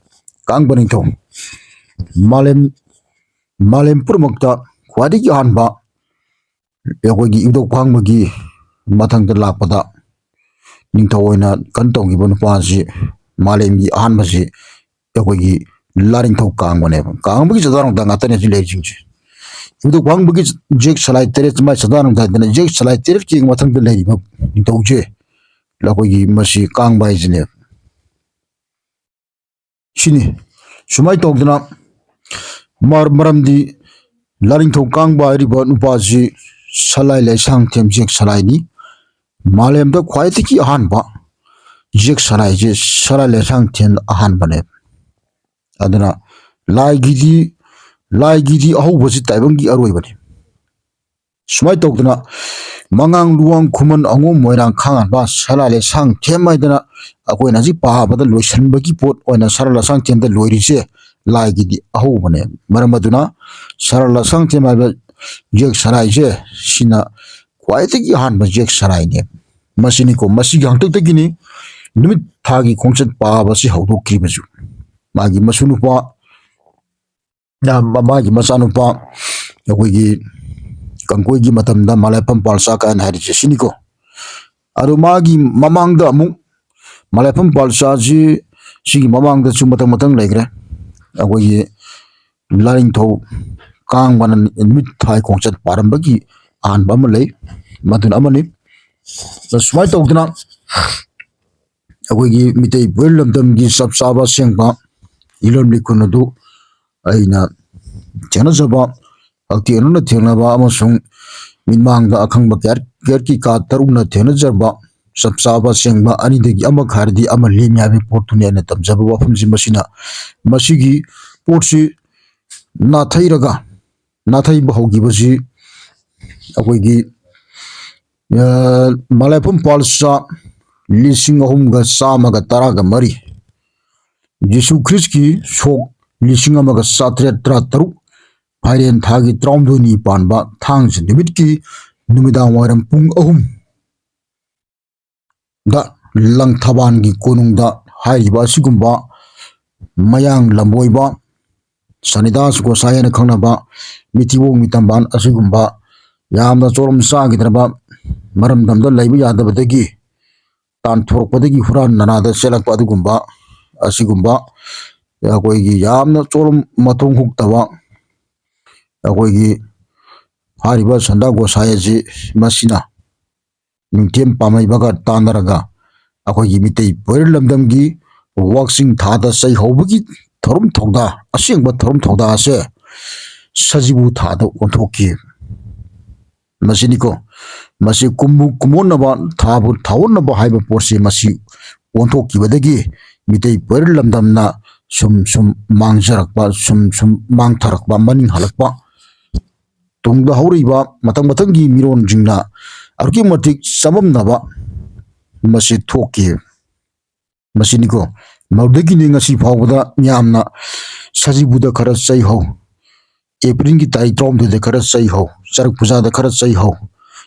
ꯀꯥꯡꯕ ꯅꯤꯡꯊꯧ ꯃꯥꯂꯦꯝ, ꯃꯥꯂꯦꯝ ꯄꯨꯝꯅꯃꯛꯇ ꯈ꯭ꯋꯥꯏꯗꯒꯤ ꯑꯍꯥꯟꯕ ꯑꯩꯈꯣꯏꯒꯤ ꯏꯕꯨꯙꯧ ꯈ꯭ꯋꯥꯡꯕꯒꯤ ꯃꯊꯪꯗ ꯂꯥꯛꯄꯗ ꯅꯤꯡꯊꯧ ꯑꯣꯏꯅ ꯀꯟ ꯇꯧꯈꯤꯕ ꯅꯨꯄꯥꯁꯤ, ꯃꯥꯂꯦꯝꯒꯤ ꯑꯍꯥꯟꯕꯁꯤ ꯑꯩꯈꯣꯏꯒꯤ ꯂꯥꯅꯤꯡꯊꯧ ꯀꯥꯡꯕꯅꯦꯕ꯫ ꯀꯥꯡꯕꯒꯤ ꯆꯥꯗꯥ ꯅꯥꯎꯗꯥ ꯉꯥꯛꯇꯅꯦ ꯍꯧꯖꯤꯛ ꯂꯩꯔꯤꯁꯤꯡꯁꯦ꯫ ꯏꯕꯨꯙꯧ ꯈ꯭ꯋꯥꯡꯕꯒꯤ ꯖꯦꯛ ꯁꯂꯥꯏ ꯇꯔꯦꯠ ꯃꯥꯏ ꯆꯥꯗꯥ ꯅꯥꯎꯗꯥꯗꯅ ꯖꯦꯛ ꯁꯂꯥꯏ ꯇꯔꯦꯠꯀꯤ ꯃꯊꯪꯗ ꯂꯩꯔꯤꯕ ꯅꯤꯡꯊꯧꯁꯦ ꯑꯩꯈꯣꯏꯒꯤ ꯃꯁꯤ ꯀꯥꯡꯕ ꯍꯥꯏꯁꯤꯅꯦꯕ꯫ ꯁꯤꯅꯤ꯫ ꯁꯨꯃꯥꯏꯅ ꯇꯧꯗꯅ ꯃꯔ-, ꯃꯔꯝꯗꯤ ꯂꯥꯅꯤꯡꯊꯧ ꯀꯥꯡꯕ ꯍꯥꯏꯔꯤꯕ ꯅꯨꯄꯥꯁꯤ ꯁꯂꯥꯏ ꯂꯩꯁꯥꯡꯊꯦꯝ ꯖꯦꯛ ꯁꯂꯥꯏꯅꯤ꯫ ꯃꯥꯂꯦꯝꯗ ꯈ꯭ꯋꯥꯏꯗꯒꯤ ꯑꯍꯥꯟꯕ ꯖꯦꯛ ꯁꯂꯥꯏꯁꯦ ꯁꯂꯥꯏ ꯂꯩꯁꯥꯡꯊꯦꯝ ꯑꯍꯥꯟꯕꯅꯦ꯫ ꯑꯗꯨꯅ ꯂꯥꯏꯒꯤꯗꯤ, ꯂꯥꯏꯒꯤꯗꯤ ꯑꯍꯧꯕꯁꯤ ꯇꯥꯏꯕꯪꯒꯤ ꯑꯔꯣꯏꯕꯅꯤ꯫ ꯁꯨꯃꯥꯏꯅ ꯇꯧꯗꯅ ꯃꯉꯥꯡ, ꯂꯨꯋꯥꯡ, ꯈꯨꯃꯟ, ꯑꯉꯣꯝ, ꯃꯣꯏꯔꯥꯡ, ꯈꯥꯉꯥꯟꯕ, ꯁꯂꯥꯏ ꯂꯩꯁꯥꯡꯊꯦꯝ ꯍꯥꯏꯗꯅ ꯑꯩꯈꯣꯏꯅ ꯍꯧꯖꯤꯛ ꯄꯥꯕꯗ ꯂꯣꯏꯁꯤꯟꯕꯒꯤ ꯄꯣꯠ ꯑꯣꯏꯅ ꯁꯂꯥꯏ ꯂꯩꯁꯥꯡꯊꯦꯝꯗ ꯂꯣꯏꯔꯤꯁꯦ ꯂꯥꯏꯒꯤꯗꯤ ꯑꯍꯧꯕꯅꯦ꯫ ꯃꯔꯝ ꯑꯗꯨꯅ ꯁꯂꯥꯏ ꯂꯩꯁꯥꯡꯊꯦꯝ ꯍꯥꯏꯕ ꯖꯦꯛ ꯁꯂꯥꯏꯁꯦ ꯁꯤꯅ ꯈ꯭ꯋꯥꯏꯗꯒꯤ ꯑꯍꯥꯟꯕ ꯖꯦꯛ ꯁꯂꯥꯏꯅꯦ꯫ ꯃꯁꯤꯅꯤꯀꯣ, ꯃꯁꯤꯒꯤ ꯍꯥꯛꯇꯛꯇꯒꯤꯅꯤ ꯅꯨꯃꯤꯠ ꯊꯥꯒꯤ ꯈꯣꯡꯆꯠ ꯄꯥꯕꯁꯤ ꯍꯧꯗꯣꯛꯈꯤꯕꯁꯨ꯫ ꯃꯥꯒꯤ ꯃꯁꯨ ꯅꯨꯄꯥ, ꯃꯥꯒꯤ ꯃꯆꯥꯅꯨꯄꯥ ꯑꯩꯈꯣꯏꯒꯤ ꯀꯥꯡꯀꯣꯏꯒꯤ ꯃꯇꯝꯗ ꯃꯂꯥꯏꯐꯝ ꯄꯥꯜꯆꯥ ꯀꯥꯏꯅ ꯍꯥꯏꯔꯤꯁꯦ ꯁꯤꯅꯤꯀꯣ꯫ ꯑꯗꯣ ꯃꯥꯒꯤ ꯃꯃꯥꯡꯗ ꯑꯃꯨꯛ ꯃꯂꯥꯏꯐꯝ ꯄꯥꯜꯆꯥꯁꯤ, ꯁꯤꯒꯤ ꯃꯃꯥꯡꯗꯁꯨ ꯃꯊꯪ ꯃꯊꯪ ꯂꯩꯈ꯭ꯔꯦ꯫ ꯑꯩꯈꯣꯏꯒꯤ ꯂꯥꯏꯅꯤꯡꯊꯧ ꯀꯥꯡꯕꯅ ꯅꯨꯃꯤꯠ ꯊꯥꯏ ꯈꯣꯡꯆꯠ ꯄꯥꯔꯝꯕꯒꯤ ꯑꯍꯥꯟꯕ ꯑꯃ ꯂꯩ, ꯃꯗꯨꯅ ꯑꯃꯅꯤ꯫ ꯑꯗ ꯁꯨꯃꯥꯏꯅ ꯇꯧꯗꯅ ꯑꯩꯈꯣꯏꯒꯤ ꯃꯤꯇꯩ ꯄꯣꯏꯔ ꯂꯝꯗꯝꯒꯤ ꯆꯞ ꯆꯥꯕ ꯑꯁꯦꯡꯕ ꯏꯔꯝ ꯂꯤꯈꯨꯟ ꯑꯗꯨ ꯑꯩꯅ ꯊꯦꯡꯅꯖꯕ, ꯍꯛꯊꯦꯡꯅꯅ ꯊꯦꯡꯅꯕ ꯑꯃꯁꯨꯡ ꯃꯤꯠꯃꯥꯡꯗ ꯑꯈꯪꯕ ꯀꯌꯥꯠ ꯀꯌꯥꯠꯀꯤ ꯀꯥ ꯇꯔꯨꯛꯅ ꯊꯦꯡꯅꯖꯔꯕ ꯆꯞ ꯆꯥꯕ ꯑꯁꯦꯡꯕ ꯑꯅꯤꯗꯒꯤ ꯑꯃꯈꯛ ꯍꯥꯏꯔꯗꯤ ꯑꯃ ꯂꯦꯝꯃꯤ ꯍꯥꯏꯕꯒꯤ ꯄꯣꯠꯇꯨꯅꯤ ꯑꯩꯅ ꯇꯝꯖꯕ ꯋꯥꯐꯝꯁꯤ꯫ ꯃꯁꯤꯅ, ꯃꯁꯤꯒꯤ ꯄꯣꯠꯁꯤ ꯅꯥꯊꯩꯔꯒ, ꯅꯥꯊꯩꯕ ꯍꯧꯈꯤꯕꯁꯤ ꯑꯩꯈꯣꯏꯒꯤ, ꯑ, ꯃꯂꯥꯏꯐꯝ ꯄꯥꯜꯆꯥ ꯂꯤꯁꯤꯡ ꯑꯍꯨꯝꯒ ꯆꯥꯝꯃꯒ ꯇꯔꯥꯒ ꯃꯔꯤ, ꯖꯤꯁꯨ ꯈ꯭ꯔꯤꯁꯀꯤ ꯁꯣꯛ ꯂꯤꯁꯤꯡ ꯑꯃꯒ ꯆꯥꯇ꯭ꯔꯦꯠ ꯇꯔꯥꯇꯔꯨꯛ, ꯐꯥꯏꯔꯦꯟ ꯊꯥꯒꯤ ꯇꯔꯥꯍꯨꯝꯗꯣꯏꯅꯤ ꯄꯥꯟꯕ ꯊꯥꯡꯖ ꯅꯨꯃꯤꯠꯀꯤ ꯅꯨꯃꯤꯗꯥꯡ ꯋꯥꯏꯔꯝ ꯄꯨꯡ ꯑꯍꯨꯝ ꯗ ꯂꯪꯊꯕꯥꯜꯒꯤ ꯀꯣꯅꯨꯡꯗ ꯍꯥꯏꯔꯤꯕ ꯑꯁꯤꯒꯨꯝꯕ ꯃꯌꯥꯡ ꯂꯝꯕꯣꯏꯕ ꯁꯅꯤꯗꯥꯁ ꯒꯣꯁꯥꯏ ꯍꯥꯏꯅ ꯈꯪꯅꯕ ꯃꯤꯊꯤꯕꯣꯡ ꯃꯤꯇꯝꯕꯥꯟ ꯑꯁꯤꯒꯨꯝꯕ ꯌꯥꯝꯅ ꯆꯣꯔꯝ ꯆꯥꯈꯤꯗ꯭ꯔꯕ, ꯃꯔꯝꯗꯝꯗ ꯂꯩꯕ ꯌꯥꯗꯕꯗꯒꯤ ꯇꯥꯟꯊꯣꯔꯛꯄꯗꯒꯤ ꯍꯨꯔꯥꯟ ꯅꯅꯥꯗ ꯆꯦꯜꯂꯛꯄ ꯑꯗꯨꯒꯨꯝꯕ, ꯑꯁꯤꯒꯨꯝꯕ ꯑꯩꯈꯣꯏꯒꯤ ꯌꯥꯝꯅ ꯆꯣꯔꯝ ꯃꯊꯣꯡ ꯍꯨꯛꯇꯕ ꯑꯩꯈꯣꯏꯒꯤ ꯍꯥꯏꯔꯤꯕ ꯁꯟꯗꯥ ꯒꯣꯁꯥꯏ ꯑꯁꯤ, ꯃꯁꯤꯅ ꯅꯤꯡꯊꯦꯝ ꯄꯥꯝꯍꯩꯕꯒ ꯇꯥꯟꯅꯔꯒ ꯑꯩꯈꯣꯏꯒꯤ ꯃꯤꯇꯩ ꯄꯣꯏꯔ ꯂꯝꯗꯝꯒꯤ ꯋꯥꯛꯆꯤꯡ ꯊꯥꯗ ꯆꯩꯍꯧꯕꯒꯤ ꯊꯧꯔꯝ ꯊꯧꯗꯥ, ꯑꯁꯦꯡꯕ ꯊꯧꯔꯝ ꯊꯧꯗꯥ ꯑꯁꯦ ꯁꯖꯤꯕꯨ ꯊꯥꯗ ꯑꯣꯟꯊꯣꯛꯈꯤ꯫ ꯃꯁꯤꯅꯤꯀꯣ, ꯃꯁꯤ ꯀꯨꯝꯕꯨ ꯀꯨꯝꯑꯣꯟꯅꯕ, ꯊꯥꯕꯨ ꯊꯥꯑꯣꯟꯅꯕ ꯍꯥꯏꯕ ꯄꯣꯠꯁꯤ ꯃꯁꯤ ꯑꯣꯟꯊꯣꯛꯈꯤꯕꯗꯒꯤ ꯃꯤꯇꯩ ꯄꯣꯏꯔ ꯂꯝꯗꯝꯅ ꯁꯨꯝ ꯁꯨꯝ ꯃꯥꯡꯖꯔꯛꯄ, ꯁꯨꯝ ꯁꯨꯝ ꯃꯥꯡꯊꯔꯛꯄ, ꯃꯅꯤꯡ ꯍꯜꯂꯛꯄ, ꯇꯨꯡꯗ ꯍꯧꯔꯛꯏꯕ ꯃꯊꯪ ꯃꯊꯪꯒꯤ ꯃꯤꯔꯣꯟꯁꯤꯡꯅ ꯑꯗꯨꯛꯀꯤ ꯃꯇꯤꯛ ꯆꯃꯝꯅꯕ ꯃꯁꯤ ꯊꯣꯛꯈꯤ꯫ ꯃꯁꯤꯅꯤꯀꯣ, ꯃꯗꯨꯗꯒꯤꯅꯤ ꯉꯁꯤ ꯐꯥꯎꯕꯗ ꯃꯤꯌꯥꯝꯅ ꯁꯖꯤꯕꯨꯗ ꯈꯔ ꯆꯩꯍꯧ, ꯑꯦꯄ꯭ꯔꯤꯜꯒꯤ ꯇꯥꯔꯤꯛ ꯇꯔꯥꯍꯨꯝꯗꯣꯏꯗ ꯈꯔ ꯆꯩꯍꯧ, ꯆꯔꯛ ꯄꯨꯖꯥꯗ ꯈꯔ ꯆꯩꯍꯧ,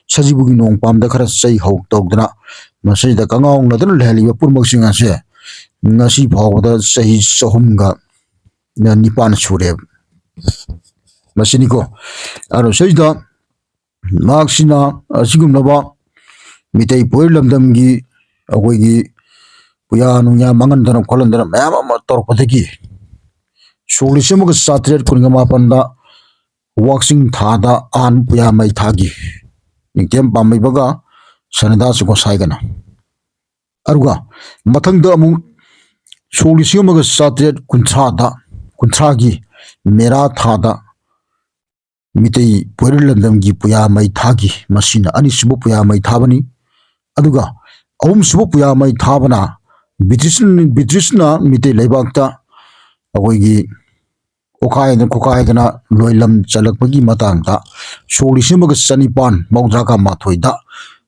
ꯁꯖꯤꯕꯨꯒꯤ ꯅꯣꯡꯄꯥꯝꯗ ꯈꯔ ꯆꯩꯍꯧ ꯇꯧꯗꯅ ꯃꯁꯤꯗ ꯀꯉꯥꯎꯅꯗꯅ ꯂꯩꯍꯜꯂꯤꯕ ꯄꯨꯝꯅꯃꯛꯁꯤꯡ ꯑꯁꯦ ꯉꯁꯤ ꯐꯥꯎꯕꯗ ꯆꯍꯤ ꯆꯍꯨꯝꯒ ꯅꯤꯄꯥꯟ ꯁꯨꯔꯦꯕ꯫ ꯃꯁꯤꯅꯤꯀꯣ꯫ ꯑꯗꯣ ꯁꯤꯗꯩꯗ ꯃꯍꯥꯛꯁꯤꯅ ꯑꯁꯤꯒꯨꯝꯂꯕ ꯃꯤꯇꯩ ꯄꯣꯏꯔ ꯂꯝꯗꯝꯒꯤ ꯑꯩꯈꯣꯏꯒꯤ ꯄꯨꯌꯥ ꯅꯨꯡꯌꯥ ꯃꯥꯡꯍꯟꯗꯅ ꯈꯣꯠꯍꯟꯗꯅ ꯃꯌꯥꯝ ꯑꯃ ꯇꯧꯔꯛꯄꯗꯒꯤ ꯁꯣꯛ ꯂꯤꯁꯤꯡ ꯑꯃꯒ ꯆꯥꯇ꯭ꯔꯦꯠ ꯀꯨꯟꯒ ꯃꯥꯄꯟꯗ ꯋꯥꯛꯆꯤꯡ ꯊꯥꯗ ꯑꯍꯥꯟꯕ ꯄꯨꯌꯥ ꯃꯩ ꯊꯥꯈꯤ꯫ ꯅꯤꯡꯊꯦꯝ ꯄꯥꯝꯃꯩꯕꯒ ꯁꯅꯤꯗꯥꯁ ꯒꯣꯁꯥꯏꯒꯅ꯫ ꯑꯗꯨꯒ ꯃꯊꯪꯗ ꯑꯃꯨꯛ ꯁꯣꯛ ꯂꯤꯁꯤꯡ ꯑꯃꯒ ꯆꯥꯇ꯭ꯔꯦꯠ ꯀꯨꯟꯊ꯭ꯔꯥꯗ, ꯀꯨꯟꯊ꯭ꯔꯥꯒꯤ ꯃꯦꯔꯥ ꯊꯥꯗ ꯃꯤꯇꯩ ꯄꯣꯏꯔ ꯂꯝꯗꯝꯒꯤ ꯄꯨꯌꯥ ꯃꯩ ꯊꯥꯈꯤ꯫ ꯃꯁꯤꯅ ꯑꯅꯤꯁꯨꯕ ꯄꯨꯌꯥ ꯃꯩ ꯊꯥꯕꯅꯤ꯫ ꯑꯗꯨꯒ ꯑꯍꯨꯝꯁꯨꯕ ꯄꯨꯌꯥ ꯃꯩ ꯊꯥꯕꯅ ꯕ꯭ꯔꯤꯇꯤꯁ, ꯕ꯭ꯔꯤꯇꯤꯁꯅ ꯃꯤꯇꯩ ꯂꯩꯕꯥꯛꯇ ꯑꯩꯈꯣꯏꯒꯤ ꯑꯣꯈꯥꯏꯗꯅ ꯈꯣꯈꯥꯏꯗꯅ ꯂꯣꯏꯂꯝ ꯆꯜꯂꯛꯄꯒꯤ ꯃꯇꯥꯡꯗ ꯁꯣꯛ ꯂꯤꯁꯤꯡ ꯑꯃꯒ ꯆꯅꯤꯄꯥꯟ ꯃꯧꯗ꯭ꯔꯥꯒ ꯃꯥꯊꯣꯏꯗ,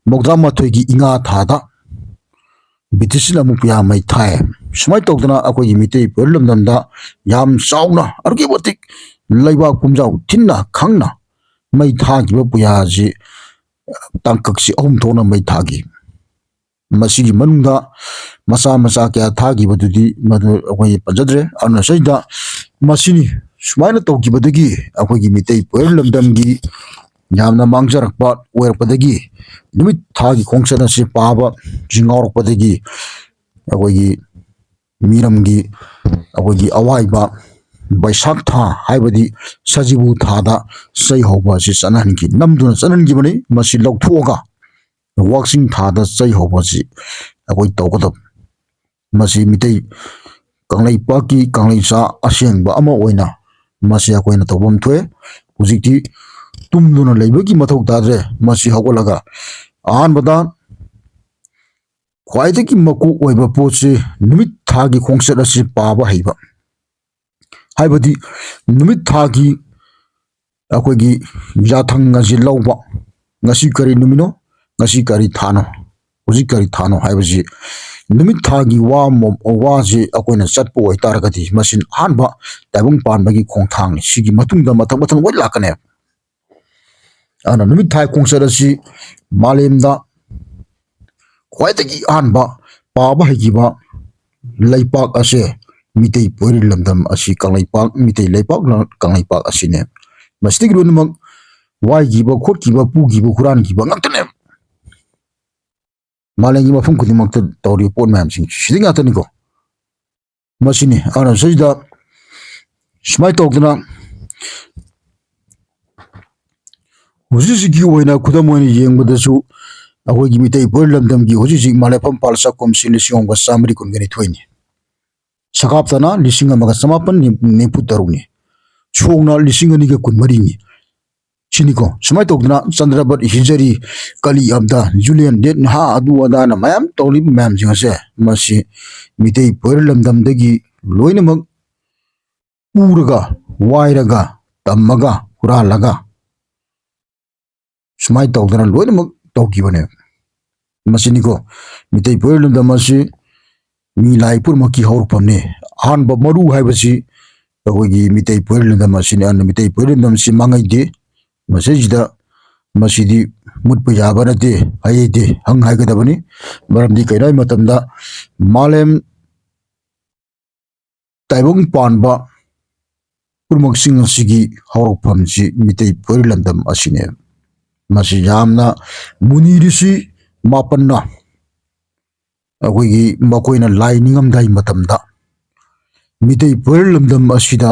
ꯃꯧꯗ꯭ꯔꯥ ꯃꯥꯊꯣꯏꯒꯤ ꯏꯉꯥ ꯊꯥꯗ ꯕ꯭ꯔꯤꯇꯤꯁꯅ ꯑꯃꯨꯛ ꯄꯨꯌꯥ ꯃꯩ ꯊꯥꯏ꯫ ꯁꯨꯃꯥꯏꯅ ꯇꯧꯗꯅ ꯑꯩꯈꯣꯏꯒꯤ ꯃꯤꯇꯩ ꯄꯣꯏꯔ ꯂꯝꯗꯝꯗ ꯌꯥꯝ ꯆꯥꯎꯅ, ꯑꯗꯨꯛꯀꯤ ꯃꯇꯤꯛ ꯂꯩꯕꯥꯛ ꯄꯨꯝꯖꯥꯎ ꯊꯤꯟꯅ ꯈꯪꯅ ꯃꯩ ꯊꯥꯈꯤꯕ ꯄꯨꯌꯥꯁꯤ ꯇꯥꯡꯀꯛꯁꯤ ꯑꯍꯨꯝ ꯊꯣꯛꯅ ꯃꯩ ꯊꯥꯈꯤ꯫ ꯃꯁꯤꯒꯤ ꯃꯅꯨꯡꯗ ꯃꯆꯥ ꯃꯆꯥ ꯀꯌꯥ ꯊꯥꯈꯤꯕꯗꯨꯗꯤ ꯃꯗꯨ ꯑꯩꯈꯣꯏ ꯄꯟꯖꯗ꯭ꯔꯦ꯫ ꯑꯗꯨꯅ ꯁꯤꯗ ꯃꯁꯤꯅꯤ꯫ ꯁꯨꯃꯥꯏꯅ ꯇꯧꯈꯤꯕꯗꯒꯤ ꯑꯩꯈꯣꯏꯒꯤ ꯃꯤꯇꯩ ꯄꯣꯏꯔ ꯂꯝꯗꯝꯒꯤ ꯌꯥꯝꯅ ꯃꯥꯡꯖꯔꯛꯄ ꯑꯣꯏꯔꯛꯄꯗꯒꯤ ꯅꯨꯃꯤꯠ ꯊꯥꯒꯤ ꯈꯣꯡꯆꯠ ꯑꯁꯤ ꯄꯥꯕ ꯁꯤ ꯉꯥꯎꯔꯛꯄꯗꯒꯤ ꯑꯩꯈꯣꯏꯒꯤ ꯃꯤꯔꯝꯒꯤ ꯑꯩꯈꯣꯏꯒꯤ ꯑꯋꯥꯏꯕ ꯕꯩꯁꯥꯈ ꯊꯥ ꯍꯥꯏꯕꯗꯤ ꯁꯖꯤꯕꯨ ꯊꯥꯗ ꯆꯩ ꯍꯧꯕ ꯑꯁꯤ ꯆꯠꯅꯍꯟꯈꯤ, ꯅꯝꯗꯨꯅ ꯆꯠꯅꯍꯟꯈꯤꯕꯅꯤ꯫ ꯃꯁꯤ ꯂꯧꯊꯣꯛꯑꯒ ꯋꯥꯛꯆꯤꯡ ꯊꯥꯗ ꯆꯩ ꯍꯧꯕ ꯑꯁꯤ ꯑꯩꯈꯣꯏ ꯇꯧꯒꯗꯕ꯫ ꯃꯁꯤ ꯃꯤꯇꯩ ꯀꯪꯂꯩꯄꯥꯛꯀꯤ ꯀꯪꯂꯩꯆꯥ ꯑꯁꯦꯡꯕ ꯑꯃ ꯑꯣꯏꯅ ꯃꯁꯤ ꯑꯩꯈꯣꯏꯅ ꯇꯧꯐꯝ ꯊꯣꯛꯑꯦ꯫ ꯍꯧꯖꯤꯛꯇꯤ ꯇꯨꯝꯗꯨꯅ ꯂꯩꯕꯒꯤ ꯃꯊꯧ ꯇꯥꯗ꯭ꯔꯦ꯫ ꯃꯁꯤ ꯍꯧꯒꯠꯂꯒ ꯑꯍꯥꯟꯕꯗ ꯈ꯭ꯋꯥꯏꯗꯒꯤ ꯃꯀꯣꯛ ꯑꯣꯏꯕ ꯄꯣꯠꯁꯤ ꯅꯨꯃꯤꯠ ꯊꯥꯒꯤ ꯈꯣꯡꯆꯠ ꯑꯁꯤ ꯄꯥꯕ ꯍꯩꯕ, ꯍꯥꯏꯕꯗꯤ ꯅꯨꯃꯤꯠ ꯊꯥꯒꯤ ꯑꯩꯈꯣꯏꯒꯤ ꯌꯥꯊꯪ ꯑꯁꯤ ꯂꯧꯕ, ꯉꯁꯤ ꯀꯔꯤ ꯅꯨꯃꯤꯠꯅꯣ, ꯉꯁꯤ ꯀꯔꯤ ꯊꯥꯅꯣ, ꯍꯧꯖꯤꯛ ꯀꯔꯤ ꯊꯥꯅꯣ ꯍꯥꯏꯕꯁꯤ ꯅꯨꯃꯤꯠ ꯊꯥꯒꯤ ꯋꯥ ꯑꯃ, ꯋꯥꯁꯤ ꯑꯩꯈꯣꯏꯅ ꯆꯠꯄ ꯑꯣꯏꯇꯥꯔꯒꯗꯤ ꯃꯁꯤꯅ ꯑꯍꯥꯟꯕ ꯇꯥꯏꯕꯪ ꯄꯥꯟꯕꯒꯤ ꯈꯣꯡꯊꯥꯡꯅꯤ꯫ ꯁꯤꯒꯤ ꯃꯇꯨꯡꯗ ꯃꯊꯪ ꯃꯊꯪ ꯂꯣꯏ ꯂꯥꯛꯀꯅꯦꯕ꯫ ꯑꯗꯨꯅ ꯅꯨꯃꯤꯠ ꯊꯥꯒꯤ ꯈꯣꯡꯆꯠ ꯑꯁꯤ ꯃꯥꯂꯦꯝꯗ ꯈ꯭ꯋꯥꯏꯗꯒꯤ ꯑꯍꯥꯟꯕ ꯄꯥꯕ ꯍꯩꯈꯤꯕ ꯂꯩꯄꯥꯛ ꯑꯁꯦ ꯃꯤꯇꯩ ꯄꯣꯏꯔꯩ ꯂꯝꯗꯝ ꯑꯁꯤ ꯀꯪꯂꯩꯄꯥꯛ, ꯃꯤꯇꯩ ꯂꯩꯄꯥꯛ, ꯀꯪꯂꯩꯄꯥꯛ ꯑꯁꯤꯅꯦ꯫ ꯃꯁꯤꯗꯒꯤ ꯂꯣꯏꯅꯃꯛ ꯋꯥꯏꯈꯤꯕ, ꯈꯣꯠꯈꯤꯕ, ꯄꯨꯈꯤꯕ, ꯍꯨꯔꯥꯟꯈꯤꯕ ꯉꯥꯛꯇꯅꯦ꯫ ꯃꯥꯂꯦꯝꯒꯤ ꯃꯐꯝ ꯈꯨꯗꯤꯡꯃꯛꯇ ꯇꯧꯔꯤꯕ ꯄꯣꯠ ꯃꯌꯥꯝꯁꯤꯡ ꯁꯤꯗꯩ ꯉꯥꯛꯇꯅꯤꯀꯣ꯫ ꯃꯁꯤꯅꯤ꯫ ꯑꯗꯨꯅ ꯁꯤꯗ ꯁꯨꯃꯥꯏꯅ ꯇꯧꯗꯅ ꯍꯧꯖꯤꯛ ꯍꯧꯖꯤꯛꯀꯤ ꯑꯣꯏꯅ ꯈꯨꯗꯝ ꯑꯣꯏꯅ ꯌꯦꯡꯕꯗꯁꯨ ꯑꯩꯈꯣꯏꯒꯤ ꯃꯤꯇꯩ ꯄꯣꯏꯔꯩ ꯂꯝꯗꯝꯒꯤ ꯍꯧꯖꯤꯛ ꯍꯧꯖꯤꯛ ꯃꯥꯂꯦꯐꯝ ꯄꯥꯜ ꯆꯥꯛꯈꯨꯝꯁꯤ ꯂꯤꯁꯤꯡ ꯑꯃꯒ ꯆꯥꯃꯔꯤ ꯀꯨꯟꯒ ꯅꯤꯊꯣꯏꯅꯤ꯫ ꯁꯒꯥꯞꯇꯅ ꯂꯤꯁꯤꯡ ꯑꯃꯒ ꯆꯃꯥꯄꯟ ꯅꯤꯐꯨ ꯇꯔꯨꯛꯅꯤ꯫ ꯁꯣꯡꯅ ꯂꯤꯁꯤꯡ ꯑꯅꯤꯒ ꯀꯨꯟꯃꯔꯤꯅꯤ꯫ ꯁꯤꯅꯤꯀꯣ꯫ ꯁꯨꯃꯥꯏꯅ ꯇꯧꯗꯅ ꯆꯟꯗ꯭ꯔꯕꯠ, ꯍꯤꯖꯔꯤ, ꯀꯂꯤ ꯑꯕꯗꯥ, ꯖꯨꯂꯤꯌꯟ ꯗꯦꯠ, ꯅꯍꯥ ꯑꯗꯨ ꯑꯗꯥꯅ ꯃꯌꯥꯝ ꯇꯧꯔꯤꯕ ꯃꯌꯥꯝꯁꯤꯡ ꯑꯁꯦ ꯃꯁꯤ ꯃꯤꯇꯩ ꯄꯣꯏꯔꯩ ꯂꯝꯗꯝꯗꯒꯤ ꯂꯣꯏꯅꯃꯛ ꯎꯔꯒ, ꯋꯥꯏꯔꯒ, ꯇꯝꯃꯒ, ꯍꯨꯔꯥꯜꯂꯒ ꯁꯨꯃꯥꯏꯅ ꯇꯧꯗꯅ ꯂꯣꯏꯅꯃꯛ ꯇꯧꯈꯤꯕꯅꯦ꯫ ꯃꯁꯤꯅꯤꯀꯣ ꯃꯤꯇꯩ ꯄꯣꯏꯔꯩ ꯂꯝꯗꯝ ꯑꯁꯤ ꯃꯤ ꯂꯥꯏ ꯄꯨꯝꯅꯃꯛꯀꯤ ꯍꯧꯔꯛꯐꯝꯅꯤ꯫ ꯑꯍꯥꯟꯕ ꯃꯔꯨ ꯍꯥꯏꯕꯁꯤ ꯑꯩꯈꯣꯏꯒꯤ ꯃꯤꯇꯩ ꯄꯣꯏꯔꯩ ꯂꯝꯗꯝ ꯑꯁꯤꯅꯤ꯫ ꯑꯗꯨꯅ ꯃꯤꯇꯩ ꯄꯣꯏꯔꯩ ꯂꯝꯗꯝ ꯑꯁꯤ ꯃꯥꯡꯍꯩꯗꯦ꯫ ꯃꯁꯤꯁꯤꯗ ꯃꯁꯤꯗꯤ ꯃꯨꯠꯄ ꯌꯥꯕ ꯅꯠꯇꯦ, ꯍꯩꯗꯦ ꯍꯪ ꯍꯥꯏꯒꯗꯕꯅꯤ꯫ ꯃꯔꯝꯗꯤ ꯀꯩꯅꯣ ꯍꯥꯏꯕ ꯃꯇꯝꯗ ꯃꯥꯂꯦꯝ ꯇꯥꯏꯕꯪ ꯄꯥꯟꯕ ꯄꯨꯝꯅꯃꯛꯁꯤꯡ ꯑꯁꯤꯒꯤ ꯍꯧꯔꯛꯐꯝꯁꯤ ꯃꯤꯇꯩ ꯄꯣꯏꯔꯩ ꯂꯝꯗꯝ ꯑꯁꯤꯅꯦ꯫ ꯃꯁꯤ ꯌꯥꯝꯅ ꯃꯨꯅꯤ ꯔꯤꯁꯤ ꯃꯥꯄꯟꯅ ꯑꯩꯈꯣꯏꯒꯤ ꯃꯈꯣꯏꯅ ꯂꯥꯏ ꯅꯤꯡꯉꯝꯗꯥꯏ ꯃꯇꯝꯗ ꯃꯤꯇꯩ ꯄꯣꯏꯔꯩ ꯂꯝꯗꯝ ꯑꯁꯤꯗ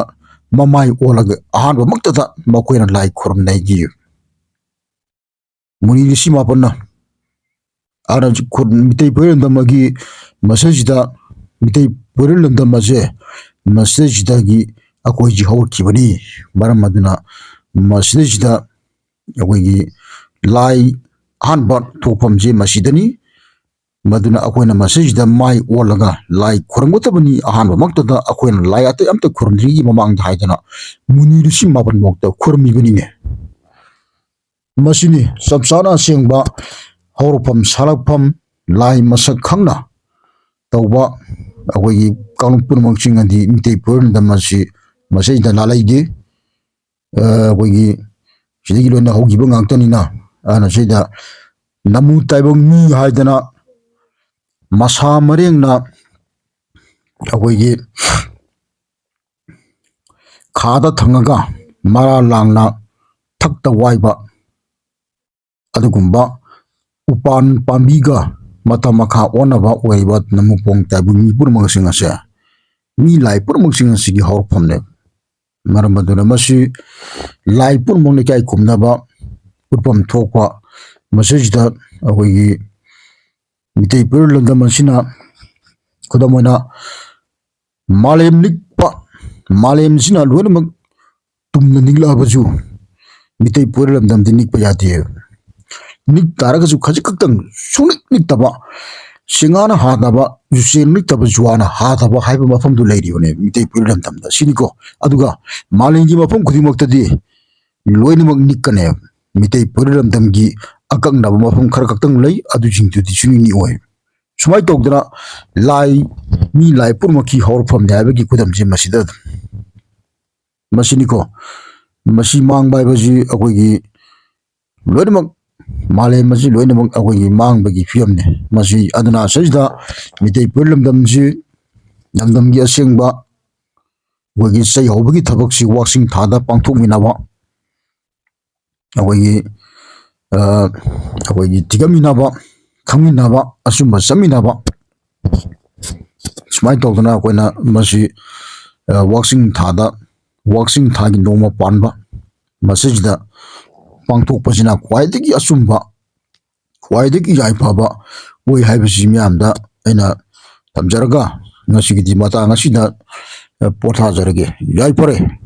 ꯃꯃꯥꯏ ꯑꯣꯜꯂꯒ ꯑꯍꯥꯟꯕꯃꯛꯇꯗ ꯃꯈꯣꯏꯅ ꯂꯥꯏ ꯈꯨꯔꯨꯝꯅꯩꯒꯤ꯫ ꯃꯨꯅꯤ ꯔꯤꯁꯤ ꯃꯥꯄꯟꯅ ꯑꯗꯨꯅ ꯈꯨ-, ꯃꯤꯇꯩ ꯄꯣꯏꯔꯩ ꯂꯝꯗꯝ ꯑꯃꯒꯤ ꯃꯁꯤꯗꯩꯁꯤꯗ ꯃꯤꯇꯩ ꯄꯣꯏꯔꯩ ꯂꯝꯗꯝ ꯑꯁꯦ ꯃꯁꯤꯗꯩꯁꯤꯗꯒꯤ ꯑꯩꯈꯣꯏꯁꯤ ꯍꯧꯔꯛꯈꯤꯕꯅꯤ꯫ ꯃꯔꯝ ꯑꯗꯨꯅ ꯃꯁꯤꯗꯩꯁꯤꯗ ꯑꯩꯈꯣꯏꯒꯤ ꯂꯥꯏ ꯑꯍꯥꯟꯕ ꯊꯣꯛꯐꯝꯁꯦ ꯃꯁꯤꯗꯅꯤ꯫ ꯃꯗꯨꯅ ꯑꯩꯈꯣꯏꯅ ꯃꯁꯤꯁꯤꯗ ꯃꯥꯏ ꯑꯣꯜꯂꯒ ꯂꯥꯏ ꯈꯨꯔꯨꯝꯒꯗꯕꯅꯤ꯫ ꯑꯍꯥꯟꯕꯃꯛꯇꯗ ꯑꯩꯈꯣꯏꯅ ꯂꯥꯏ ꯑꯇꯩ ꯑꯝꯇ ꯈꯨꯔꯨꯝꯗ꯭ꯔꯤꯉꯩꯒꯤ ꯃꯃꯥꯡꯗ ꯍꯥꯏꯗꯅ ꯃꯨꯅꯤ ꯔꯤꯁꯤ ꯃꯥꯄꯟꯃꯛꯇ ꯈꯨꯔꯨꯝꯃꯤꯕꯅꯤꯅꯦ꯫ ꯃꯁꯤꯅꯤ ꯆꯞ ꯆꯥꯅ ꯑꯁꯦꯡꯕ ꯍꯧꯔꯛꯐꯝ, ꯁꯥꯠꯂꯛꯐꯝ, ꯂꯥꯏ ꯃꯁꯛ ꯈꯪꯅ ꯇꯧꯕ ꯑꯩꯈꯣꯏꯒꯤ ꯀꯥꯡꯂꯨꯞ ꯄꯨꯝꯅꯃꯛꯁꯤꯡ ꯑꯗꯤ ꯃꯤꯇꯩ ꯄꯣꯏꯔꯩ ꯂꯝꯗꯝ ꯑꯁꯤ ꯃꯁꯤꯗ ꯂꯥꯜꯂꯩꯗꯦ꯫ ꯑ, ꯑꯩꯈꯣꯏꯒꯤ ꯁꯤꯗꯒꯤ ꯂꯣꯏꯅ ꯍꯧꯈꯤꯕ ꯉꯥꯛꯇꯅꯤꯅ, ꯑꯗꯨꯅ ꯁꯤꯗ ꯅꯃꯨ ꯇꯥꯏꯕꯪ ꯃꯤ ꯍꯥꯏꯗꯅ ꯃꯁꯥ ꯃꯔꯦꯡꯅ ꯑꯩꯈꯣꯏꯒꯤ ꯈꯥꯗ ꯊꯪꯉꯒ ꯃꯔꯥ ꯂꯥꯡꯅ ꯊꯛꯇ ꯋꯥꯏꯕ ꯑꯗꯨꯒꯨꯝꯕ ꯎꯄꯥꯟ ꯄꯥꯝꯕꯤꯒ ꯃꯇꯝ ꯃꯈꯥ ꯑꯣꯟꯅꯕ ꯑꯣꯏꯔꯤꯕ ꯅꯃꯨꯄꯣꯡ ꯇꯥꯏꯕꯪ ꯃꯤ ꯄꯨꯝꯅꯃꯛꯁꯤꯡ ꯑꯁꯦ ꯃꯤ ꯂꯥꯏ ꯄꯨꯝꯅꯃꯛꯁꯤꯡ ꯑꯁꯤꯒꯤ ꯍꯧꯔꯛꯐꯝꯅꯦ꯫ ꯃꯔꯝ ꯑꯗꯨꯅ ꯃꯁꯤ ꯂꯥꯏ ꯄꯨꯝꯅꯃꯛꯅ ꯏꯀꯥꯏ ꯈꯨꯝꯅꯕ ꯎꯠꯐꯝ ꯊꯣꯛꯄ ꯃꯁꯤꯁꯤꯗ ꯑꯩꯈꯣꯏꯒꯤ ꯃꯤꯇꯩ ꯄꯨꯔꯨ ꯂꯝꯗꯝ ꯑꯁꯤꯅ ꯈꯨꯗꯝ ꯑꯣꯏꯅ ꯃꯥꯂꯦꯝ ꯅꯤꯛꯄ, ꯃꯥꯂꯦꯝꯁꯤꯅ ꯂꯣꯏꯅꯃꯛ ꯇꯨꯝꯅ ꯅꯤꯛꯂꯛꯑꯕꯁꯨ ꯃꯤꯇꯩ ꯄꯨꯔꯨ ꯂꯝꯗꯝꯗꯤ ꯅꯤꯛꯄ ꯌꯥꯗꯦ꯫ ꯅꯤꯛ ꯇꯥꯔꯒꯁꯨ ꯈꯖꯤꯛ ꯈꯛꯇꯪ ꯁꯨꯡꯅꯤꯛ ꯅꯤꯛꯇꯕ, ꯁꯤꯡꯍꯥꯅ ꯍꯥꯗꯕ, ꯌꯨꯆꯦꯟ ꯅꯤꯛꯇꯕ, ꯖꯨꯋꯥꯅ ꯍꯥꯗꯕ ꯍꯥꯏꯕ ꯃꯐꯝꯗꯨ ꯂꯩꯔꯤꯕꯅꯦ ꯃꯤꯇꯩ ꯄꯨꯔꯨ ꯂꯝꯗꯝꯗ꯫ ꯁꯤꯅꯤꯀꯣ꯫ ꯑꯗꯨꯒ ꯃꯥꯂꯦꯝꯒꯤ ꯃꯐꯝ ꯈꯨꯗꯤꯡꯃꯛꯇꯗꯤ ꯂꯣꯏꯅꯃꯛ ꯅꯤꯛꯀꯅꯦꯕ꯫ ꯃꯤꯇꯩ ꯄꯨꯔꯨ ꯂꯝꯗꯝꯒꯤ ꯑꯀꯛꯅꯕ ꯃꯐꯝ ꯈꯔ ꯈꯛꯇꯪ ꯂꯩ, ꯑꯗꯨꯁꯤꯡꯗꯨꯗꯤ ꯁꯨꯡꯅꯤꯛ ꯅꯤꯛꯑꯣꯏ꯫ ꯁꯨꯃꯥꯏꯅ ꯇꯧꯗꯅ ꯂꯥꯏ, ꯃꯤ ꯂꯥꯏ ꯄꯨꯝꯅꯃꯛꯀꯤ ꯍꯧꯔꯛꯐꯝꯅꯤ ꯍꯥꯏꯕꯒꯤ ꯈꯨꯗꯝꯁꯦ ꯃꯁꯤꯗ ꯑꯗꯨꯝ ꯃꯁꯤꯅꯤꯀꯣ꯫ ꯃꯁꯤ ꯃꯥꯡꯕ ꯍꯥꯏꯕꯁꯤ ꯑꯩꯈꯣꯏꯒꯤ ꯂꯣꯏꯅꯃꯛ, ꯃꯥꯂꯦꯝ ꯑꯁꯤ ꯂꯣꯏꯅꯃꯛ ꯑꯩꯈꯣꯏꯒꯤ ꯃꯥꯡꯕꯒꯤ ꯐꯤꯕꯝꯅꯤ꯫ ꯃꯁꯤ ꯑꯗꯨꯅ ꯁꯤꯗꯩꯁꯤꯗ ꯃꯤꯇꯩ ꯄꯨꯔꯨ ꯂꯝꯗꯝꯁꯤ, ꯂꯝꯗꯝꯒꯤ ꯑꯁꯦꯡꯕ ꯑꯩꯈꯣꯏꯒꯤ ꯆꯩ ꯍꯧꯕꯒꯤ ꯊꯕꯛꯁꯤ ꯋꯥꯛꯆꯤꯡ ꯊꯥꯗ ꯄꯥꯡꯊꯣꯛꯃꯤꯟꯅꯕ, ꯑꯩꯈꯣꯏꯒꯤ, ꯑ, ꯑꯩꯈꯣꯏꯒꯤ ꯊꯤꯒꯠꯃꯤꯟꯅꯕ, ꯈꯪꯃꯤꯟꯅꯕ, ꯑꯆꯨꯝꯕ ꯆꯠꯃꯤꯟꯅꯕ, ꯁꯨꯃꯥꯏꯅ ꯇꯧꯗꯅ ꯑꯩꯈꯣꯏꯅ ꯃꯁꯤ, ꯑ, ꯋꯥꯛꯆꯤꯡ ꯊꯥꯗ, ꯋꯥꯛꯆꯤꯡ ꯊꯥꯒꯤ ꯅꯣꯡꯃ ꯄꯥꯟꯕ ꯃꯁꯤꯁꯤꯗ ꯄꯥꯡꯊꯣꯛꯄꯁꯤꯅ ꯈ꯭ꯋꯥꯏꯗꯒꯤ ꯑꯆꯨꯝꯕ, ꯈ꯭ꯋꯥꯏꯗꯒꯤ ꯌꯥꯏꯐꯕ ꯑꯣꯏ ꯍꯥꯏꯕꯁꯤ ꯃꯌꯥꯝꯗ ꯑꯩꯅ ꯊꯝꯖꯔꯒ ꯉꯁꯤꯒꯤꯗꯤ ꯃꯇꯥꯡ ꯑꯁꯤꯗ, ꯑ, ꯄꯣꯊꯥꯖꯔꯒꯦ꯫ ꯌꯥꯏꯐꯔꯦ꯫